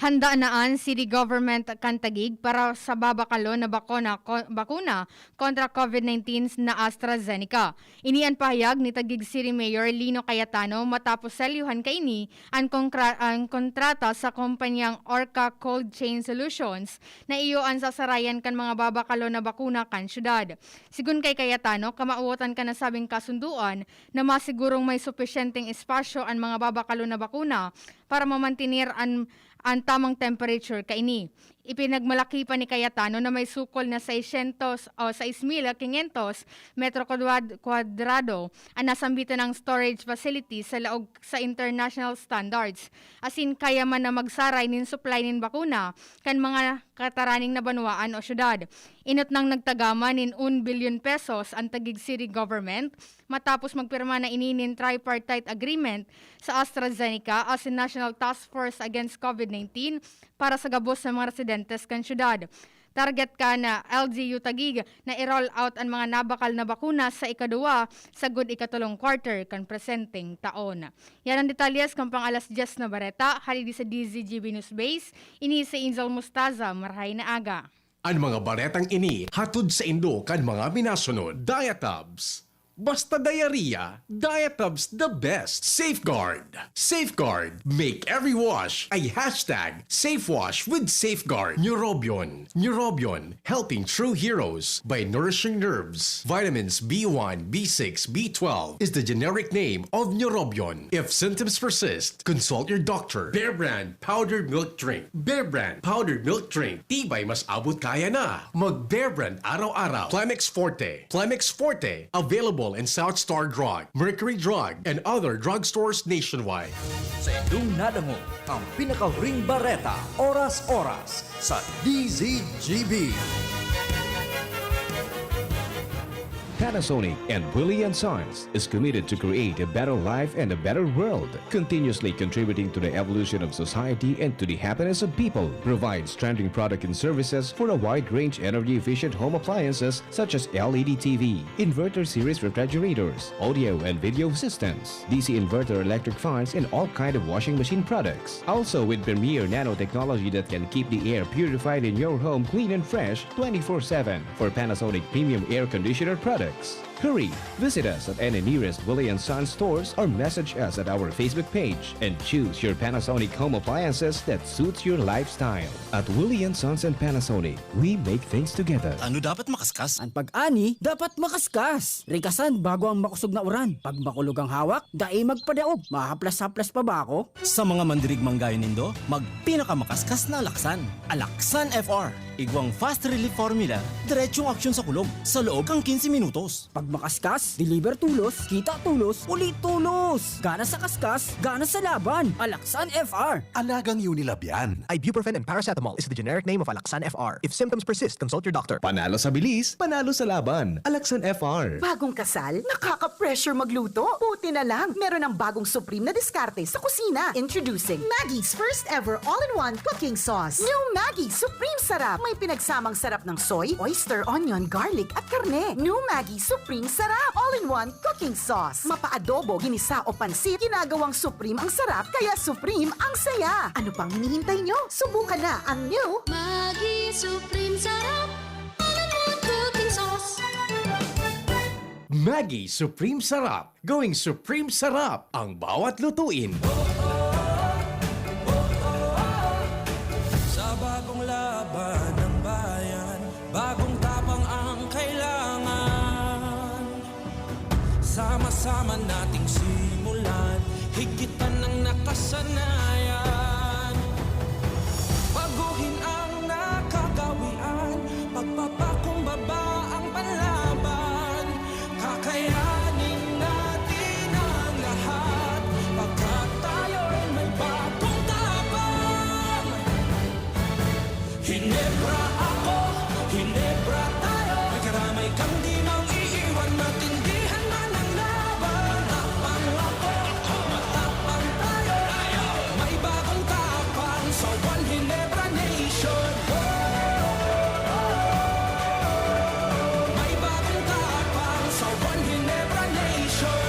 Handa na an City Government kan Taguig para sa babakalon na bakuna, ko, bakuna kontra COVID nineteen na AstraZeneca. Ini an pahayag ni Taguig City Mayor Lino Cayetano matapos selyuhan kaini an konkra, an kontrata sa kompanyang Orca Cold Chain Solutions na iyo an sasarayan kan mga babakalon na bakuna kan syudad. Sigon kay Cayetano, kamawotan kan nasabing kasundoan na masigurong may supisyenteng espasyo an mga babakalon na bakuna para mamantener an, an tamang temperature kaini. Ipinagmalaki pa ni Cayetano na may sukol na seiscientos o sais mil quinientos metro kwadwad-, kwadrado an nasambitan ng storage facility sa laog sa international standards, asin kaya man na magsaray nin supply nin bakuna kan mga kataraning na banwaan o syudad. Inot nang nagtagama nin un bilyon pesos an Taguig City Government matapos magpirma na ini nin tripartite agreement sa AstraZeneca asin National Task Force Against COVID nineteen para sa gabos na mga residentes kan syudad. Target kan L G U Taguig na i-roll out an mga nabakal na bakuna sa ikaduwa sagod ikatulong quarter kan presenteng taon. Yan ang detalyes kan pang-alas diyes na bareta, hali di sa D Z G B News Base. Ini si Angel Mustaza, marahay na aga. An mga baretang ini hatod saindo kan mga minasunod. Diatabs. Basta diarrhea, Diatabs the best. Safeguard. Safeguard. Make every wash a hashtag safe wash with Safeguard. Neurobion. Neurobion. Helping true heroes by nourishing nerves. Vitamins B one, B six, B twelve is the generic name of Neurobion. If symptoms persist, consult your doctor. Bear Brand Powdered Milk Drink. Bear Brand Powdered Milk Drink. Tibay mas abot kaya na. Mag Bear Brand araw-araw. Plemex Forte. Plemex Forte. Available in South Star Drug, Mercury Drug, and other drugstores nationwide. Sa indong nadangog ang pinakahuring bareta, oras-oras, sa D Z G B. Panasonic and Willie and Sons is committed to create a better life and a better world, continuously contributing to the evolution of society and to the happiness of people. Provides trending product and services for a wide range energy-efficient home appliances such as L E D T V, inverter series refrigerators, audio and video systems, D C inverter electric fans, and all kind of washing machine products. Also with Premier Nanotechnology that can keep the air purified in your home clean and fresh twenty-four seven for Panasonic premium air conditioner products. Hurry! Visit us at any nearest Willie and Sons stores or message us at our Facebook page and choose your Panasonic home appliances that suits your lifestyle. At Willie and Sons and Panasonic, we make things together. Ano dapat makaskas? An pag-ani dapat makaskas. Rikasan bago ang makusog na uran. Pag makulog ang hawak, dai magpadaog. Mahaplas-haplas pa ba ako? Sa mga mandirigmang gayo nindo, magpinakamakaskas na alaksan. Alaksan F R. Igwang fast relief formula, diretsong aksyon sa kulog, sa loob kan quince minutos. Pag makaskas, deliver tulos, kita tulos, uli tulos. Gana sa kaskas, gana sa laban. Alaksan F R. Alagang Unilab yan. Ibuprofen and paracetamol is the generic name of Alaxan F R. If symptoms persist, consult your doctor. Panalo sa bilis, panalo sa laban. Alaxan F R. Bagong kasal? Nakaka-pressure magluto? Buti na lang, meron ng bagong Supreme na diskarte sa kusina. Introducing Maggie's first ever all-in-one cooking sauce. New Maggie Supreme Sarap. May pinagsamang sarap ng soy, oyster, onion, garlic at karne. New Maggie Supreme Sarap. All-in-one cooking sauce. Mapa-adobo, ginisa o pansit, ginagawang Supreme ang sarap, kaya Supreme ang saya. Ano pang hinihintay nyo? Subukan na ang new Maggi Supreme Sarap. All-in-one cooking sauce. Maggi Supreme Sarap. Going Supreme Sarap ang bawat lutuin. Sa bagong laban ng bayan, bagong tapang ang kailangan. Sama-sama nating simulan, higpitan ang nakasanayan. Baguhin ang nakagawian, pagpapakumbaba ang panlaban. Kakayanin natin ang lahat, pagkat tayo'y may bagong tapang. Hinebra ako, Hinebra tayo. May karamay kang di mang iiwan, matindihan man ang laban. Matapang ako, matapang tayo. May bagong tapang sa One Hinebra Nation. May bagong tapang sa One Hinebra Nation.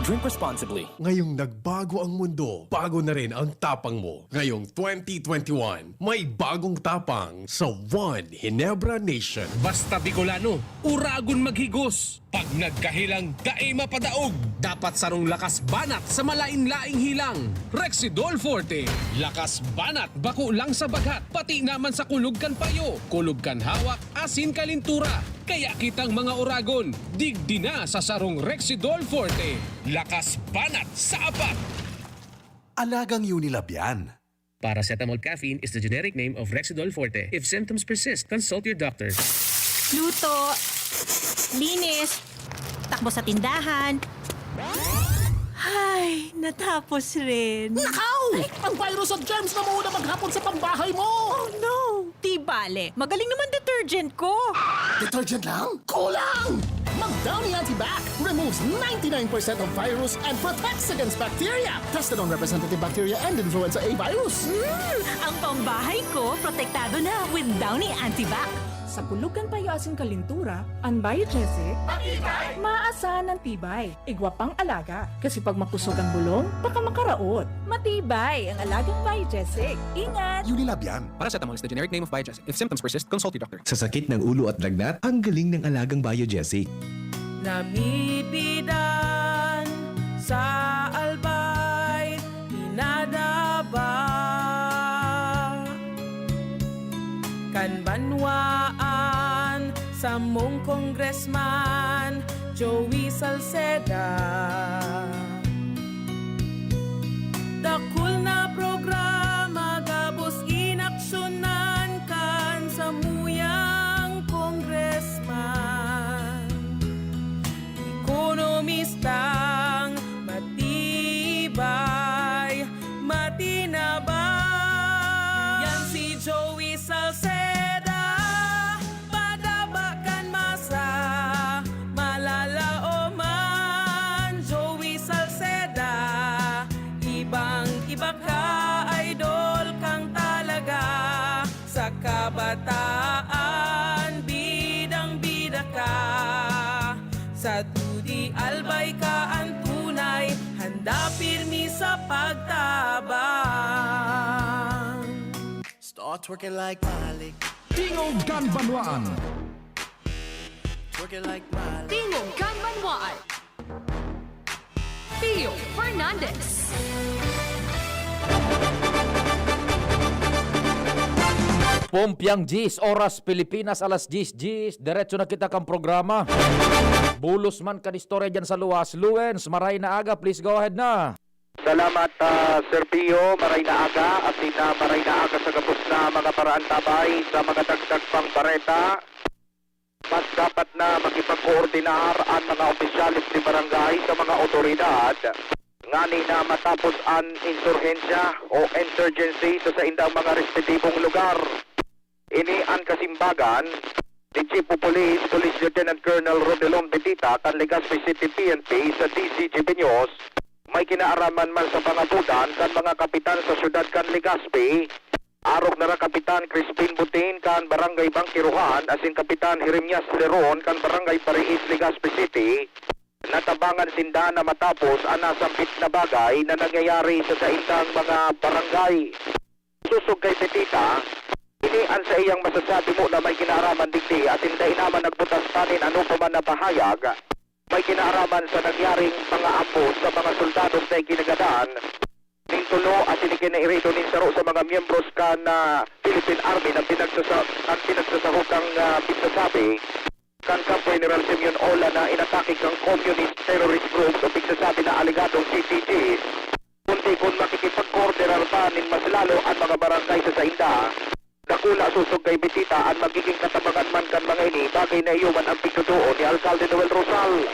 Drink responsibly. Ngayong nagbago ang mundo, bago na rin ang tapang mo. Ngayong twenty twenty-one, may bagong tapang sa One Hinebra Nation. Basta Bicolano, uragon maghigos. Pag nagkahilang, dai mapadaog. Dapat sarong lakas banat sa malain-laing hilang. Rexidol Forte. Lakas banat, bako lang sa baghat, pati naman sa kulog kan payo, kulog kan hawak, asin kalintura. Kaya kitang mga uragon, digdi na sa sarong Rexidol Forte. Lakas banat sa apat. Alagang Unilab yan. Paracetamol caffeine is the generic name of Rexidol Forte. If symptoms persist, consult your doctor. Luto, linis, takbo sa tindahan. Ay, natapos rin. Nakaw! Ang virus at germs na mauna maghapon sa pambahay mo! Oh no! Di bale, magaling naman detergent ko. Detergent lang? Kulang! Mag Downy Antibac removes ninety-nine percent of virus and protects against bacteria. Tested on representative bacteria and influenza A virus. Mm, ang pambahay ko, protektado na with Downy Antibac. Sa kulog kan payo asin kalintura, an Biogesic, maasahan an tibay. Igwa pang alaga, kasi pag makusog ang bulong, baka makaraot. Matibay ang alagang Biogesic. Ingat! Unilab yan. Paracetamol is the generic name of Biogesic. If symptoms persist, consult your doctor. Sa sakit ng ulo at lagnat, ang galing ng alagang Biogesic. Namipidan sa Albay, pinadaba kan banwaan samong Congressman Joey Salceda. Dakul na programa gabos inaksyonan kan samuyang congressman. Ekonomistang matibay, matinabang. Yan si Joey Salceda, padaba kan masa. Thoughts working like Miley. Tingog kan Banwaan. Working like Miley. Tingog kan Banwaan. Pio Fernandez. Pompiang diyes oras Pilipinas, alas diyes, diyes. Diretso na kita kan programa. Bulos man kan istorya dyan sa luwas. Luwens, maray na aga. Please go ahead na. Salamat, ah, Sir Pio. Maray na aga. Asin na maray na aga sa gabos na mga paraantabay sa mga dagdag pang bareta. Mas dapat na makipagkoordinar an mga opisyales nin barangay sa mga awtoridad ngani na matapos an insurhensya o insurgency sa saindang mga respetibong lugar. Ini an kasimbagan ni Chief of Police, Police Lieutenant Colonel Rodelon Betita kan Legazpi City P N P sa D Z G B News. May kinaaraman man sa pangabodan kan mga kapitan sa syudad kan Legazpi, arog na ra Kapitan Crispin Butin kan Barangay Bangkiruhan asin Kapitan Jeremias Leron kan Barangay Pariis, Legazpi City, natabangan sinda na matapos an nasambit na bagay na nangyayari sa saindang mga barangay. Sosog kay Betita, ini an saiyang masasabi mo na may kinaaraman digdi asin dai naman nagbutas pa nin anopa man na pahayag. May kinaaraman sa nangyaring pangaambos sa mga soldados na ikinagadan nin tulo asin ikinahirido nin saro sa mga miyembros kan, ah, Philippine Army na pinagsasa-, ang pinagsasahog kan, ah, pigsasabi kan Kampo General Simeon Ola na inatake kan communist terrorist groups o pigsasabi na alegadong C T Gs. Kundi kun makikipagkoordinar pa nin mas lalo an mga barangay sa sainda, dakula sosog kay Betita an magiging katabangan man kan mga ini, bagay na iyo man an pigtutuo ni Alkalde Noel Rosal.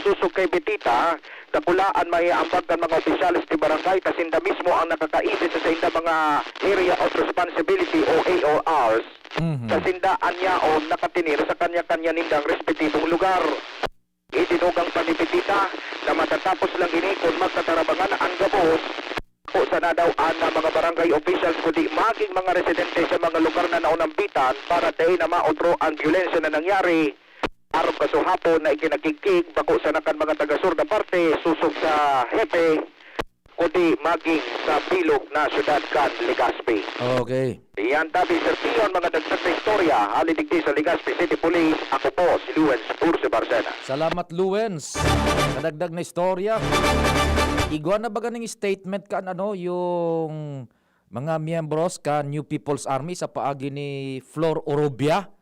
Sosog kay Betita, dakula an maiaambag kan mga opisyales nin barangay ta sinda mismo an nakakaisi sa sainda mga area of responsibility o A R Rs. Mhm. Ta sinda an yaon nakatinir sa kanya-kanya nindang respetibong lugar. Idinugang pa ni Betita na matatapos lang ini kun magtatarabangan an gabos. Bako sana daw an mga barangay officials kundi magin mga residente sa mga lugar na naunambitan para dai na maotro an byolensya na nangyari. Arog kasuhapon na ikinakigkig, bako sana kan mga taga-sur na parte, sosog sa hepe, kundi magin sa bilog na syudad kan Legazpi. Okay. Iyan tabi, Sir Pio, an mga dagdag na istorya. Hali digdi sa Legazpi City Police, ako po si Luwens Urso Barcena. Salamat, Luwens, sa dagdag na istorya. Igwa na ba ganing statement kan, ano, yung mga miyembros kan New People's Army sa paagi ni Flor Orobia?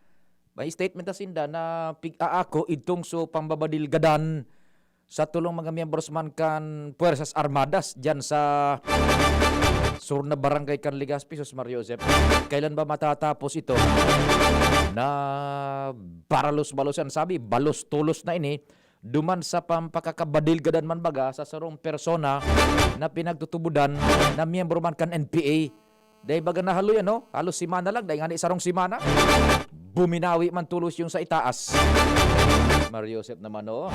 May statement na sinda na pig-aako idtong so pambabadilgadan sa tulong mga miyembros man kan Puwersas Armadas diyan sa sur na barangay kan Legazpi, sus Maria Josep. Kailan ba matatapos ito? Na baralos-balos yan. Sabi, balos-tulos na ini. Duman sa pampakakabadilgadan man baga sa sarong persona na pinagtutubodan na miyembro man kan N P A. Dai baga nahaloy, ano? Halos semana lang, dai ngani sarong semana. Buminawi man tulos yung sa itaas. Mario Joseph naman, oo.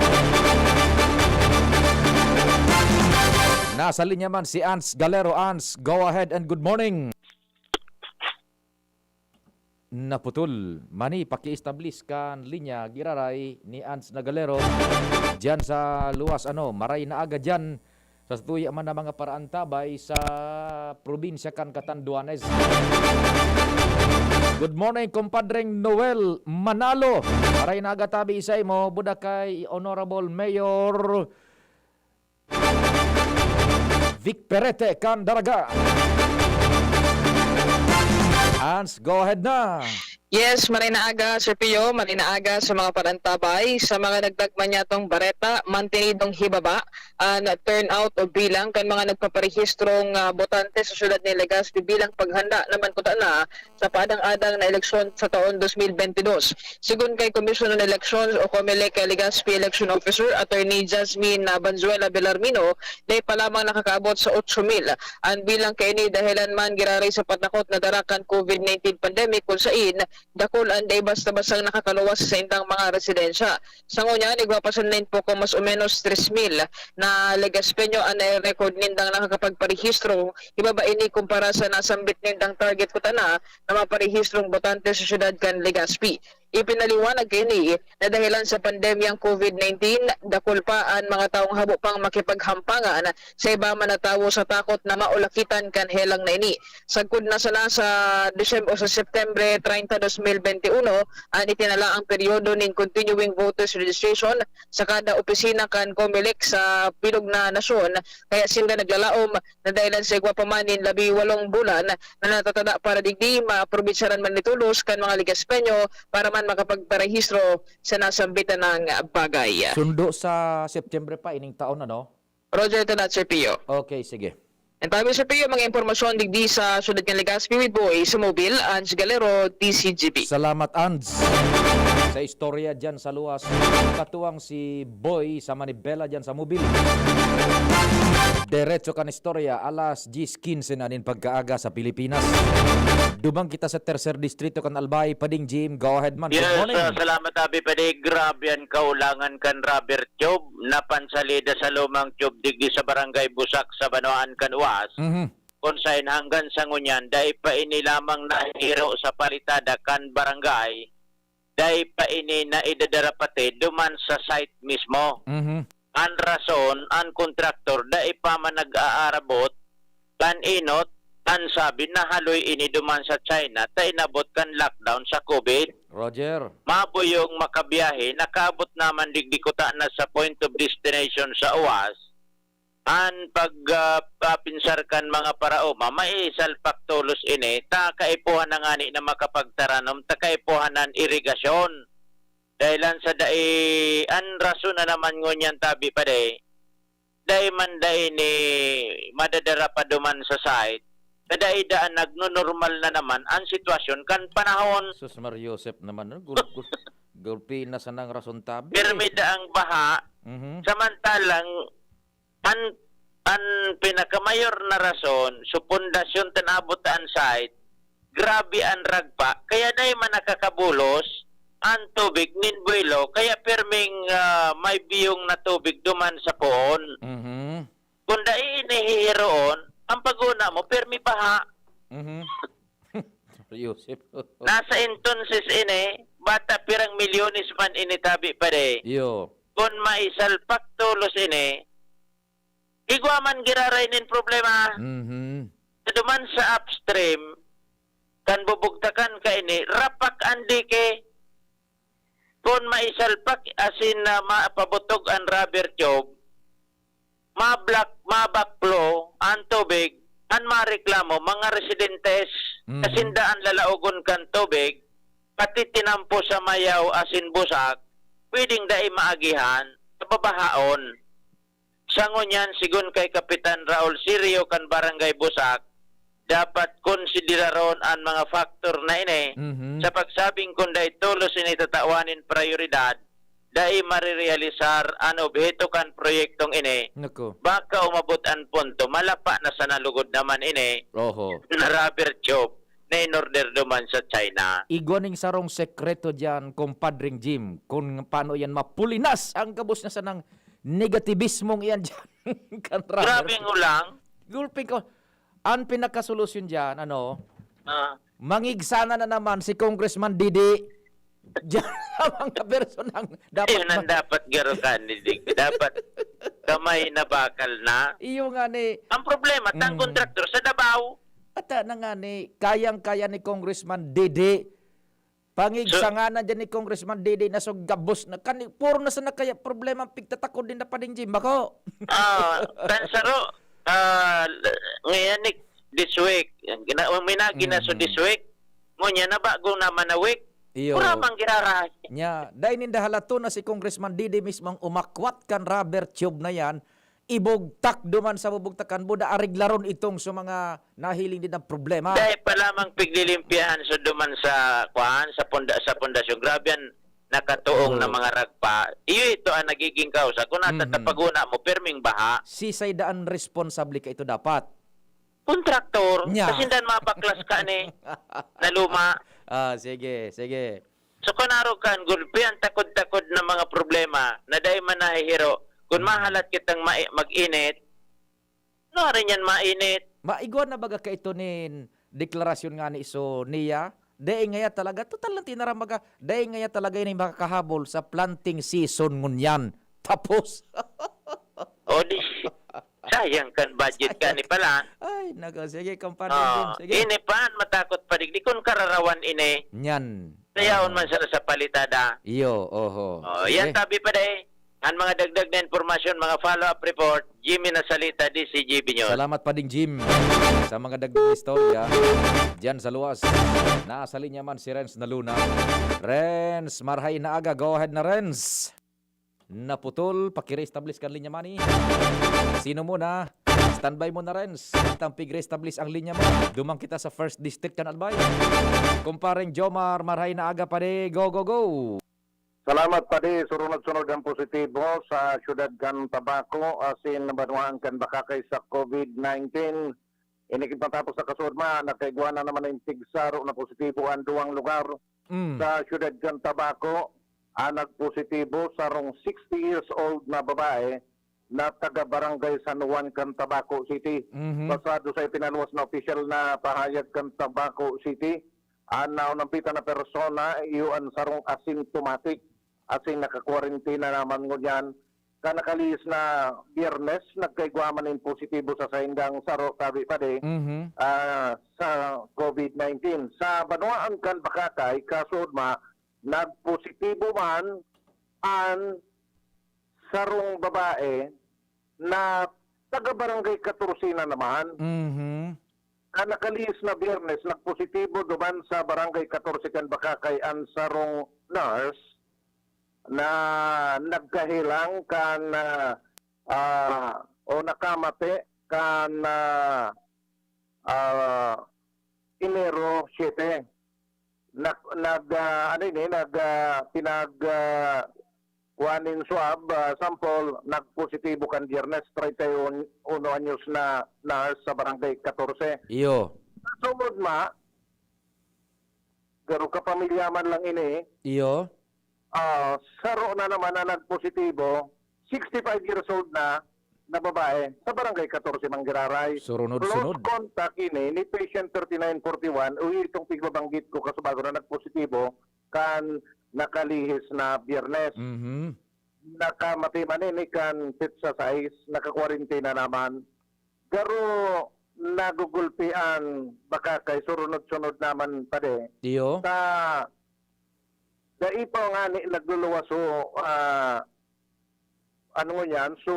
Nasa linya man si Ans Galero. Ans, go ahead and good morning. Naputol. Mani, paki-establish kan linya, giraray ni Ans na Galero. Diyan sa luwas, ano, maray na aga diyan. Sa tuya man na mga paraantabay sa probinsya kan Catanduanes. Good morning, Compadreng Noel Manalo. Maray na aga tabi sa imo, buda kay Honorable Mayor Vic Perete kan Daraga. Ans, go ahead na. Yes, maray na aga, Sir Pio, maray na aga sa mga parantabay. Sa mga nagdagman niyatong bareta, mantinidong hibaba an turnout o bilang kan mga nagpaparehistrong, ah, botante sa siyudad ni Legazpi bilang paghanda naman kuta na sa paadang-adang na eleksyon sa taon dos mil bente dos. Sigon kay Commission on Elections o Comelec Legazpi Election Officer Attorney Jasmine, ah, Banzuela Belarmino, dai pa lamang nakakaabot sa otso mil. An bilang kaini dahelan man giraray sa patakot na dara kan COVID nineteen pandemic, kun sain dakul an dai basta-bastang nakakaluwas sa saindang mga residensya. Sa ngunyan, igwa pa sana nin poko mas o menos tres mil na Legazpeño an nai-record nindang nakakapagparehistro, hibaba ini kumpara sa nasambit nindang target kuta na na maparehistrong botante sa siyudad kan Legazpi. Ipinaliwanag kaini na dahelan sa pandemyang covid nineteen, dakul pa an mga tawong habo pang makipaghampangan sa iba man na tawo sa takot na maulakitan kan helang na ini. Sagkod na sana sa Disyembre o sa Septembre treinta, dos mil bente uno, an itinalaang peryodo nin continuing voters registration sa kada opisina kan Comelec sa bilog na nasyon, kaya sinda naglalaom na dahelan sa igwa pa man nin labi walong bulan na natatada para digdi, maprobetsaran man ni tolos kan mga Legazpeño para man makapagparehistro sa nasambitan na bagay. Sundo sa September pa ining taon, ano? Roger Talat, Sir Pio. Okay, sige. Ang tabi, Sir Pio, mga impormasyon digdi sa siyudad ng Legazpi with Boy sa Mobil, Ange Galero, D C G B. Salamat, Ange. Sa istorya dyan sa luwas, katuwang si Boy sa Manibela dyan sa Mobil. Diretso kan istorya, alas diyes quince na nin pagkaaga sa Pilipinas. Duman kita sa Tercer Distrito kan Albay, Pading Jim, go ahead man. Good Yes, morning. ah, salamat, Abi Padi. Grabe an kaulangan kan rubber tube na pansalida sa lumang tube digdi sa Barangay Busak sa Banwaan kan Uas, Mhm. kun saen hanggan sa ngunyan, dai pa ini lamang nahihiro sa palitada kan barangay, dai pa ini naidadara pati duman sa site mismo. Mhm. An rason, an kontraktor dai pa man nag-aarabot kan enot, an sabi, nahaloy ini duman sa China ta inabot kan lockdown sa covid. Roger. Mabuyong makabiyahe, nakaabot naman digdi kutana sa point of destination sa Uas. An pag, ah, papinsar kan mga paraoma, maisalpak tolos ini, ta kaipuhan na ngani na makapagtaranom, ta kaipuhan an irigasyon. Dahelan sa dai, an rason na naman ngunyan, tabi pa, dai, dai man dai ni madadara pa duman sa site, na dai daan nagnonormal na naman an sitwasyon kan panahon. Sus, Mar Joseph naman, no? Gul-, gul-, gulpi na sanang rason, tabi. Pirmi daang baha, Mhm. samantalang an, an pinakamayor na rason, so pundasyon tan abot an site, grabe an ragpa, kaya dai man nakakabulos an tubig nin buwelo, kaya pirming, ah, may biyong na tubig duman sa poon. Mhm. Kung dai ini hihiroon, ang pag-una mo, pirmi baha. Mhm. Joseph. Nasa entonces ini, bata pirang milyones man ini tabi pa de. Iyo. Kung maisalpak tolos ini, igwa man giraray nin problema. Mhm. Sa duman sa upstream, kan bubugtakan kaini, rapak an dike. Kun maisalpak asin na mapabutog an rubber tube, mablak-, mabaklo an tubig, an mareklamo, mga residentes, Mhm. na sinda an lalaogon kan tubig, pati tinampo sa Mayaw asin Busak, pwedeng dai maagihan sa babahaon. Sa ngunyan, sigon kay Kapitan Raul Sirio kan Barangay Busak, dapat konsideraron an mga faktor na ini Mhm. sa pagsabing kun dai tolos ini tatawan nin prayoridad, dai marerealisar an obheto kan proyektong ini. Naku. Baka umabot an punto, malapa na sana lugod naman ini Oho. na rubber tube na in-order duman sa China. Igwa ning sarong sekreto diyan, Compadring Jim, kung paano yan mapulinas ang gabos na sanang negativismong iyan diyan. Kan rubber Grabeng tube. Ulang. Gulping ko, ang pinakasolusyon diyan, ano, Ah. mangigsana na naman si Congressman Didi. Diyan ang mga personang dapat Ayun ang ma- dapat garukan ni Dig. Dapat kamay na bakal na. Iyo nga ni Ang problema, tang Mm. kontraktor sa Davao. Ata na nga ni, kayang-kaya ni Congressman Didi. Pangigsanganan dyan ni Congressman Didi na so gabos na. Kani, puro na sana kaya problema ang pigtatakod din na Pading Jim. Bako. Ah, kan saro, ah, l-, ngayon ni this week. Yan, gina-, may nagina so Mm. this week. Ngunyan na bago naman na week. Iyo. Pura mang girarahay. Nya, dahil ninda halato na si Congressman Didi mismo ang umakwat kan rubber tube na yan, ibugtak duman sa bubugtakan, buda areglaron itong sa mga nahiling din ang problema. Dahil pa lamang piglilimpihan sa duman sa, kuan, sa punda-, sa pundasyon. Grabe yan, nakatuong na Oo. mga ragpa. Iyo ito ang nagiging kausa. Kung Mhm. natatapaguna mo, pirming baha. Sisay daan responsable ka ito dapat? Kontraktor. Nya. Kasi dan mapaklas ka ni na luma. Ah, sige, sige. So, kung arog kan gulpi, ang takod-takod na mga problema na dai man nahihiro, kung Mm. mahalat kitang mai-, mag-init, no, rin yan mainit. Maigwa na baga ka ito nin deklarasyon nga ni iso niya? Dai ngaya talaga, total lang tinarama ka, dai ngaya talaga ini makakahabol sa planting season ngunyan. Tapos. O di, sayang kan budget Sayang. Kani pala. Ay, nako, sige, kumpadre Jim, Ah, sige. Ini pa an matakot pa digdi kun kararawan ini. Nyan. Sayahon Oo. man sana sa palitada. Iyo, oho. Oh, yan Sige. tabi pa dai. An mga dagdag na impormasyon, mga follow-up report, Jimmy Nasalita, D C G B News. Salamat pa ding Jim sa mga dagdag na istorya. Diyan sa luwas, nasa linya man si Renz Naluna. Renz, marhay na aga. Go ahead na, Renz. Naputol, paki-reestablish kan linya man eh. Sino muna? Standby muna, Renz. Itang pig-reestablish ang linya mo. Duman kita sa First District kan Albay. Kumpareng Jomar, marhay na aga pa di. Go, go, go! Salamat, Padi. Surunod-sunod ang positibo sa siyudad kan Tabaco, asin banwaan kan Bacacay sa COVID nineteen. Ini matapos sa kasurma, nakaigwa na naman nin tigsaro na positibo an duwang lugar. Mm. Sa siyudad kan Tabaco, ang nagpositibo, sarong sixty years old na babae na taga Barangay San Juan kan Tabaco City. Mhm. Basado sa ipinaluwas na opisyal na pahayag kan Tabaco City, an naunampitan na persona iyo an sarong asymptomatic, asin nakakwarentena naman ngunyan. Kan nakalihis na Biyernes, nagkaigwa man nin positibo sa saindang saro, tabi pa di, Mhm. ah, sa COVID nineteen. Sa banwaan kan Bacacay, kasurma, nagpositibo man an sarong babae na taga Barangay Katorse na naman. Mhm. Kan nakalihis na Biyernes, nagpositibo duman sa Barangay Katorse kan Bacacay an sarong nurse na nagkahelang kan, ah, ah, o nakamate kan, ah, ah, Enero siyete. Nag-, nag-, ah, ano ini, nag-, ah, pinag-, ah, kuha nin swab, ah, sample, nagpositibo kan Biyernes, treinta y uno anyos na nurse sa Barangay Katorse. Iyo. Sumod ma, garo kapamilya man lang ini. Iyo. Ah, saro na naman ang nagpositibo, sixty-five years old na, na babae, sa Barangay Katorse, Manggiraray. Surunod-sunod. Close contact ini ni patient thirty-nine forty-one, o itong pigbabanggit ko kasubago na nagpositibo kan nakalihis na Biyernes. Mhm. Nakamate man ini kan petsa sais, nakakwarentena naman. Garo nagugulpi an Bacacay, surunod-sunod naman, Padi. Iyo. Sa dai pa ngani nagluluwas so, ah, ano ngunyan, so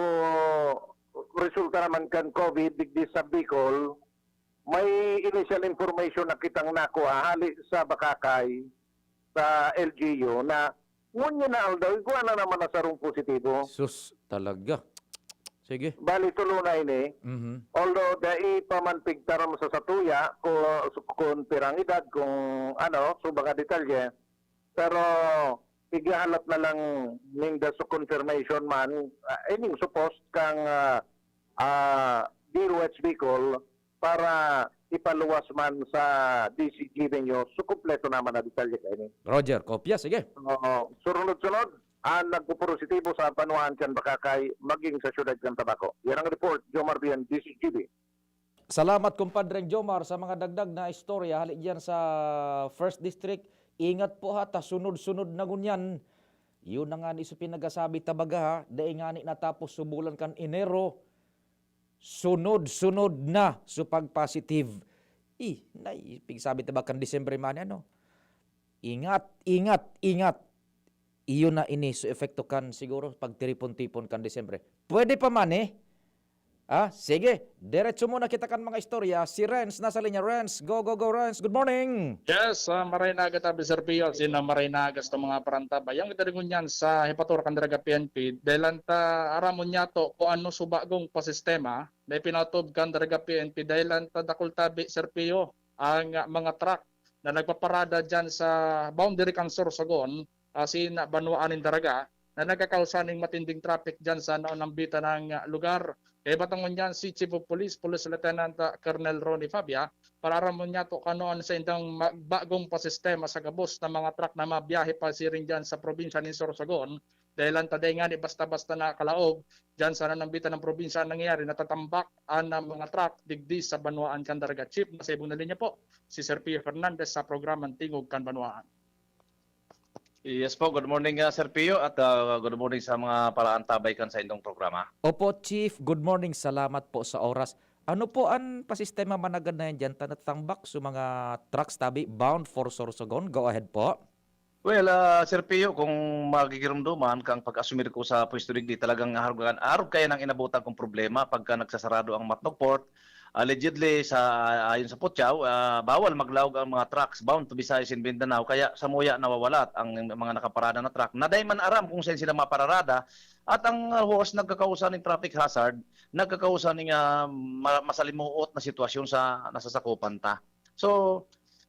resulta naman kan COVID digdi sa Bicol, may initial information na kitang nakua hali sa Bacacay, sa L G U, na ngunyan na aldaw, igwa na naman na sarong positibo. Sus, talaga. Sige. Bali, tulo na ini. Mhm. Although, dai pa man pigtaram sa satuya kung, kung pirang edad, kung ano, so mga detalye. Pero, igahalat na lang ninda sa confirmation man, ah, ining supposed kang, ah, ah, D O H Bicol para ipaluwas man sa D C G B News. So, kompleto naman na detalye kaini. Roger, kopya, sige. Oo, surunod-sunod, ang nagpupositibo sa banwaan kan Bacacay, maging sa siyudad kan Tabaco. Yan ang report, Jomar Bian, D C G B. Salamat, Kumpadreng Jomar, sa mga dagdag na istorya hali diyan sa First District. Ingat po ha, ta sunod-sunod na ngunyan. Yun na nga ni so pinagasabi ta baga ha, dai nga ni natapos subulan kan Enero. Sunod-sunod na so pag-positive. Ih, nay, pigsabi ta ba kan Disyembre man, ano? Ingat, ingat, ingat. Iyo na ini so epekto kan siguro pagtiripon-tipon kan Disyembre. Pwede pa man, eh. Ah, sige, diretso muna kita kan mga istorya. Si Renz nasa linya. Renz, go, go, go, Renz. Good morning. Yes, ah, maray na aga tabi, Sir Pio. Sin, ah, maray na aga sa mga parantabay. Yang kita rin ngunyan sa hipatura kan Daraga P N P. Dahil lang ta aramon niya to kung ano subagong pa sistema na ipinatub kan Daraga P N P. Dahil lang ta dakul tabi, Sir Pio, ang, ah, mga truck na nagpaparada dyan sa boundary kan Sorsogon, asin banwaan nin Daraga, na nagkakausa ning matinding traffic dyan sa naunambitan ng, ah, lugar. Kaya batang ngunyan si Chief of Police, Police Lieutenant, ah, Colonel Ronnie Fabia, para aramon niya to kano an saindang ma-, bagong pasistema sa gabos na mga truck na mabiyahe pasiring dyan sa probinsya nin Sorsogon, Dahil ang taday nga ni basta-basta na kalaog, dyan sa nanambitan ng probinsya ang nangyayari, natatambak ang mga truck digdi sa banwaan kan Daraga. Chief, nasa ibong na linya po, si Sir Pio Fernandez sa programang Tingog kan Banwaan. Yes po, good morning, ah, Sir Pio, at, ah, good morning sa mga paraantabay kan sa indong programa. Opo, Chief. Good morning. Salamat po sa oras. Ano po an pasistema managad na yan dyan? Ta natatambak sa mga trucks tabi bound for Sorsogon? Go ahead po. Well, ah, Sir Pio, kung magigirumduman kang pag-asumir ko sa pwesto digdi, talagang arog, arog kaya nang inabutan kong problema pagka nagsasarado ang Matnog Port. Allegedly, sa, ayon sa Putyaw, ah, bawal maglaog ang mga trucks bound to Visayas and Mindanao, kaya samuya nawawalat ang mga nakaparada na truck na dai man aram kung saan sila mapararada, at ang, ah, host nagkakausa ning traffic hazard, nagkakausa ning, ah, ma- masalimuot na sitwasyon sa nasasakupan ta. So,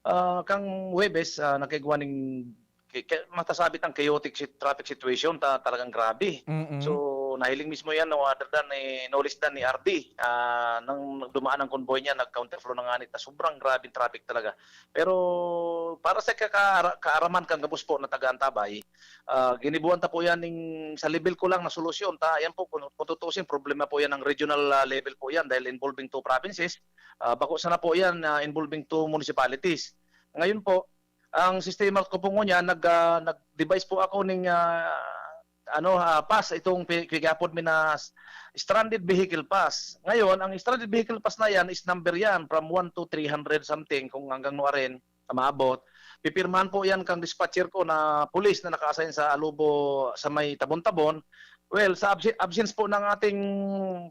ah, kang Huwebes, ah, nakaigwa ning ki- ki- matasabit ang chaotic sit- traffic situation ta, talagang grabe. Mm-mm. So, nahiling mismo yan, no other than, eh, no less than ni R D. Ah, nang dumaan ang convoy niya, nag-counterflow na nga nit na sobrang grabe yung traffic talaga. Pero para sa kakaara- kaaraman kang gabos po na taga-antabay, ah, ginibuan ta po yan ning sa level ko lang na solusyon. Ta, yan po, kung, kung tutuusin, problema po yan ng regional, ah, level po yan dahil involving two provinces. Ah, bako sana po yan, ah, involving two municipalities. Ngayon po, ang sistema ko po ngunyan, nag, ah, nag-devise po ako ning, ah, ano, ah, pass, itong pi- pigapod mi na s- stranded vehicle pass. Ngayon, ang stranded vehicle pass na yan is number yan, from one to three hundred something, kung hanggang nuarin na maabot. Pipirmahan po yan kang dispatcher ko na pulis na naka-assign sa Alubo sa may Tabon-Tabon. Well, sa absi- absence po ng ating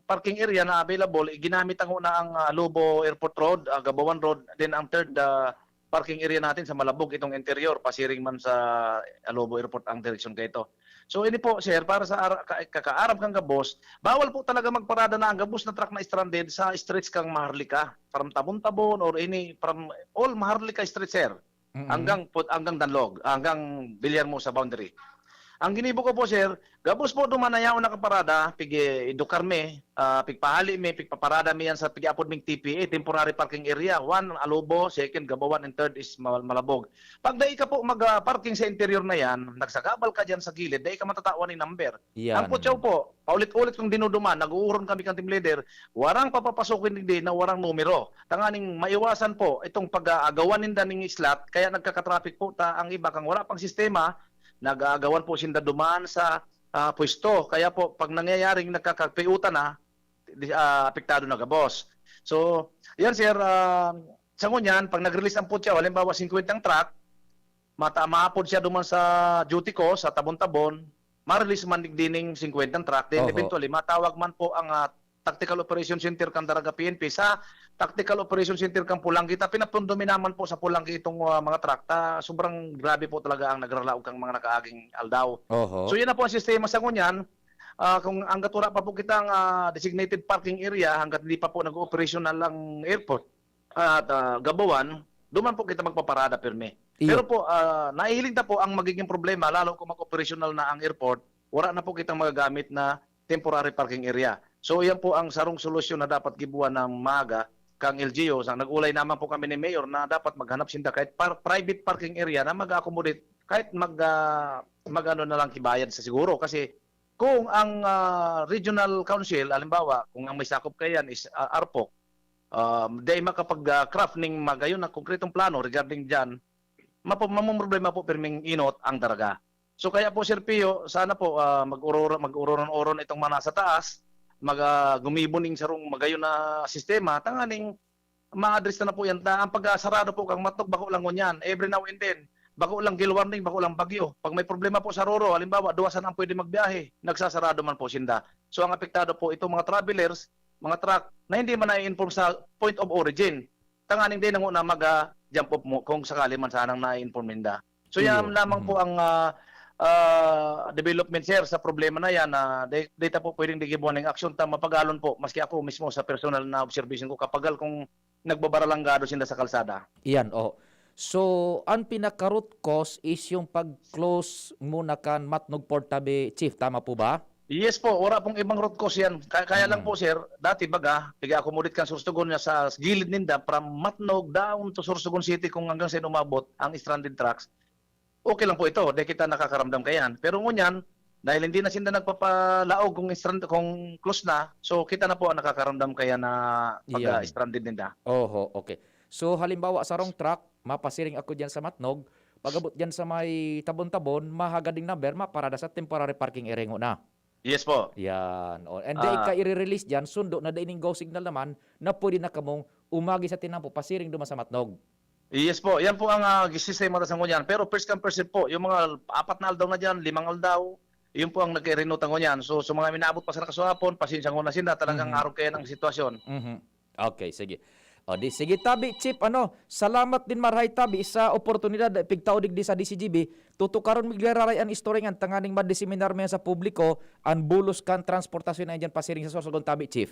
parking area na available, eh, ginamit ang una ang, ah, Alubo Airport Road, ah, Gabawan Road, then ang third, ah, parking area natin sa Malabog, itong interior, pasiring man sa Alobo Airport ang direksyon kaito. So, ini po, sir, para sa ara- ka- kakaaram kang gabos, bawal po talaga magparada na ang gabos na truck na stranded sa streets kang Maharlika, from Tabon-Tabon or any, from all Maharlika streets, sir. Mm-mm. Hanggang put hanggang Danlog, hanggang Villarmosa boundary. Ang ginibo ko po, sir, gabos po duman na yaon nakaparada, pig-edukar mi, ah, pigpahali mi, pigpaparada mi yan sa pig-apod ming T P A, temporary parking area. One, Alobo, second, Gabawan, and third is Mal- Malabog. Pag dai ka po mag-, ah, parking sa interior na yan, nagsagabal ka dyan sa gilid, dai ka matatawan ni number. Yan. Ang Putyaw po, paulit-ulit kong dinuduman, nag-uuron kami kan team leader, warang papapasukin digdi na warang numero. Tanganing maiwasan po itong pag-aagawan ninda ning slot, kaya nagkakatraffic po ta ang iba kang wala pang sistema, nag-aagawan po sinda duman sa, ah, pwesto. Kaya po, pag nangyayaring nagkakapiutan na, di- ah, apektado na gabos. So, yan sir, ah, sa ngunyan, pag nag-release ang Putyaw, halimbawa, fifty ang truck, mata maapod siya duman sa duty ko, sa Tabon-Tabon, ma-release man digdi ning fifty ang truck, then Oho. eventually, matawag man po ang, ah, Tactical Operation Center kan Daraga P N P sa Tactical Operation Center kan Polangui. Ta pinapundo mi naman po sa Polangui itong, ah, mga truck. Ta sobrang grabe po talaga ang nagralaog kang mga nakaaging aldaw. Oho. So, yan na po ang sistema sa ngunyan. Ah, kung hanggat wala pa po kitang, ah, designated parking area, hanggat hindi pa po nag-operational ang airport at, ah, Gabawan, duman po kita magpaparada pirmi. Iyo. Pero po, ah, nahihiling ta po ang magiging problema, lalo kung mag-operational na ang airport, wala na po kitang magagamit na temporary parking area. So, yan po ang sarong solusyon na dapat gibuan ng maaga kang L G U. Sa, nag-ulay naman po kami ni Mayor na dapat maghanap sinda kahit par- private parking area na mag-accommodate, kahit mag, ah, mag-ano na lang kibayad sa siguro. Kasi kung ang, ah, regional council, halimbawa, kung ang may sakop kayan is, ah, ARPOC, um, dai makapag-craft ning magayon na konkretong plano regarding dyan, mapo- mamumroblema po pirming inot ang Daraga. So kaya po, Sir Pio, sana po, ah, mag-uror- mag-uroron-oron itong mga nasa taas, mag, ah, gumibo ning sarong magayon na sistema, tanganing ma-address na po yan. Ta, ang pagkasarado po kang Matnog, bako lang ngunyan. Every now and then, bako lang gale warning, bako lang bagyo. Pag may problema po sa Roro, halimbawa, duwa sana ang pwede magbiyahe, nagsasarado man po sinda. So ang apektado po, itong mga travelers, mga truck, na hindi man na-inform sa point of origin. Tanganing din na mag, ah, jump off mo kung sakali man sanang na-inform ninda. So yan Iyo. lamang Mhm. po ang, ah, ah, development, sir, sa problema na yan. Na di, di ta po pwedeng di gibuhan ng aksyon. Ta mapagalon po, maski ako mismo sa personal na observation ko, kapagal kung nagbabaralanggado sinda sa kalsada. Iyan, oh. So, ang pinaka-root cause is yung pag-close muna kan Matnog Port tabi, Chief. Tama po ba? Yes po, wala pong ibang root cause yan. Kaya, kaya lang Mm. po, sir, dati baga, pig-accommodate kan Sorsogon na sa gilid ninda, from Matnog down to Sorsogon City, kung hanggang sa umabot ang stranded trucks, okay lang po ito, di kita nakakaramdam kayan. Pero ngunyan, Dahil hindi na sinda nagpapalaog kung strand-, kung close na, so kita na po ang nakakaramdam kaya na pag, Iyan. ah, stranded ninda. Oho, okay. So, halimbawa, sarong truck, mapasiring ako diyan sa Matnog, pag-abot diyan sa may Tabon-Tabon, mahaga ding number, maparada sa temporary parking area ngona. Yes po. Yan. Oh, and then, Ah. ka i-release diyan, sundo na dai ning go signal naman, na pwede na kamong umagi sa tinampo, pasiring duman sa Matnog. Yes po, yan po ang, ah, sistema ta sa ngunyan. Pero first come, first serve po. Yung mga apat na aldaw na diyan, limang aldaw, yun po ang nagkairinot ang ngunyan. So, sa mga minaabot pa sa nakasuhapon, pasensya nguna sinda, talagang Mhm. arog kaya ng sitwasyon. Mhm. Okay, sige. O di, sige, tabi, Chief, ano, salamat din marhay, tabi, sa oportunidad na ipigtao digdi sa D C G B. Tutukaron mi giraray an istorya ngan tanganing madiseminar mi sa publiko an bulos kan transportasyon na dyan pasiring sa Sorsogon, tabi, Chief.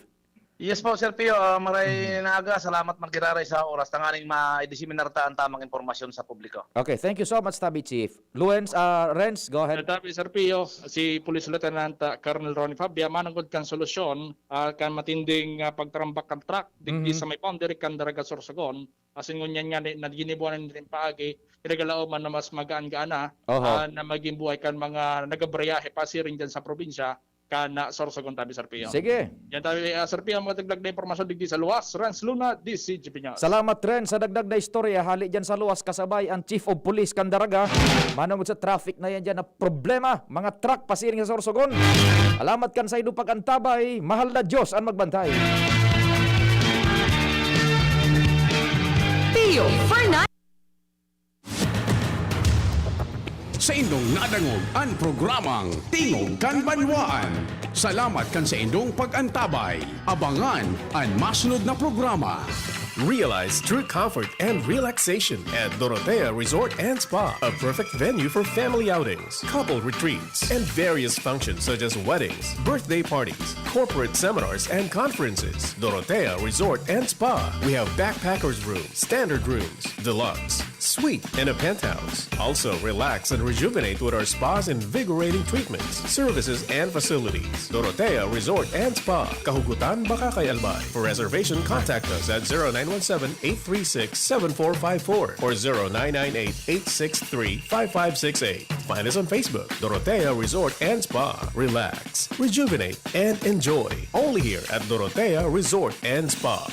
Yes po, Sir Pio. Ah, maray Mhm. na aga. Salamat man giraray sa oras. Tanganing ma-diseminar ta ang tamang impormasyon sa publiko. Okay, thank you so much, tabi, Chief. Luens, ah, Renz, go ahead. Tabi, Sir Pio, si Police Lieutenant, ah, Colonel Ronnie Fabia, mananggod kan solusyon, ah, kan matinding, ah, pagtarambak kan truck, digdi Mhm. sa may boundary kan Daraga, Sorsogon. Asin ngunyan nga ni, na ginibuan nin paagi, pinagalaoman na mas magaan-gaan na, Oho. ah, na maging buhay kan mga nagabiyahe pasiring dyan sa probinsya, kan, ah, Sorsogon, tabi, Sir Pio. Sige. Yan, tabi, ah, Sir Pio, ang mga dagdag na impormasyon digdi sa luwas. Renz Luna, D C G P News. Salamat, Renz, sa dagdag na istorya. Hali dyan sa luwas, kasabay ang Chief of Police kan Daraga. Manungod sa traffic na yan dyan na problema, mga truck pasiring sa Sorsogon. Salamat kan saindong pag-antabay. Mahal na Diyos ang magbantay. Pio Fernandez. Saindong nadangog an programang Tingog kan Banwaan. Salamat kan saindong pag-antabay. Abangan an masunod na programa. Realize true comfort and relaxation at Dorotea Resort and Spa, a perfect venue for family outings, couple retreats, and various functions such as weddings, birthday parties, corporate seminars, and conferences. Dorotea Resort and Spa. We have backpackers room, standard rooms, deluxe, suite, and a penthouse. Also, relax and rejuvenate with our spa's invigorating treatments, services, and facilities. Dorotea Resort and Spa, Kahugutan, Bacacay, Albay. For reservation, contact us at zero nine one seven, eight three six, seven four five four or zero nine nine eight, eight six three, five five six eight. Find us on Facebook, Dorotea Resort and Spa. Relax, rejuvenate, and enjoy. Only here at Dorotea Resort and Spa.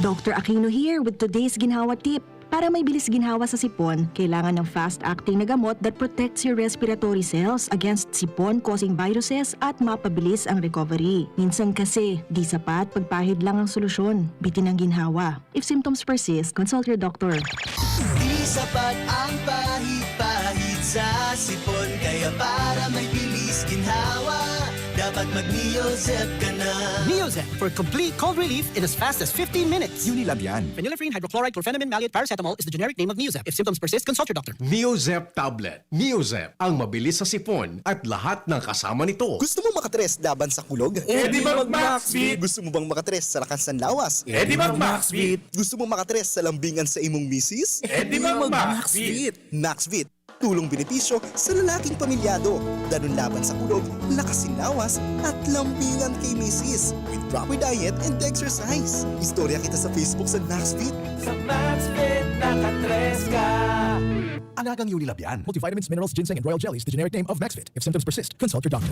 Doctor Aquino here with today's ginhawa tip. Para may bilis ginhawa sa sipon, kailangan ng fast-acting na gamot that protects your respiratory cells against sipon-causing viruses at mapabilis ang recovery. Minsan kasi, di sapat pagpahid lang ang solusyon. Bitin ang ginhawa. If symptoms persist, consult your doctor. Di sapat ang pahid-pahid sa sipon, kaya para may bilis ginhawa, dapat mag-Neozep ka na. Neozep for complete cold relief in as fast as fifteen minutes. Unilabian. Phenylephrine, hydrochloride, chlorphenamine maleate, paracetamol is the generic name of Neozep. If symptoms persist, consult your doctor. Neozep tablet. Neozep, ang mabilis sa sipon at lahat ng kasama nito. Gusto mo makatres laban sa kulog? Eh, di mag-Maxvit! Gusto mo bang makatres sa lakas ng lawas? Eh, di mag-Maxvit! Gusto mo makatres sa lambingan sa imong misis? Eh, di mag-Maxvit! Maxvit, tulong benepisyo sa lalaking pamilyado. Danun laban sa kulog, lakas sin lawas, at lambingan kay misis. With proper diet and exercise. Istorya kita sa Facebook sa Maxvit. Sa Maxvit, nakatres ka! Alagang Unilabian. Multivitamins, minerals, ginseng, and royal jelly is the generic name of Maxvit. If symptoms persist, consult your doctor.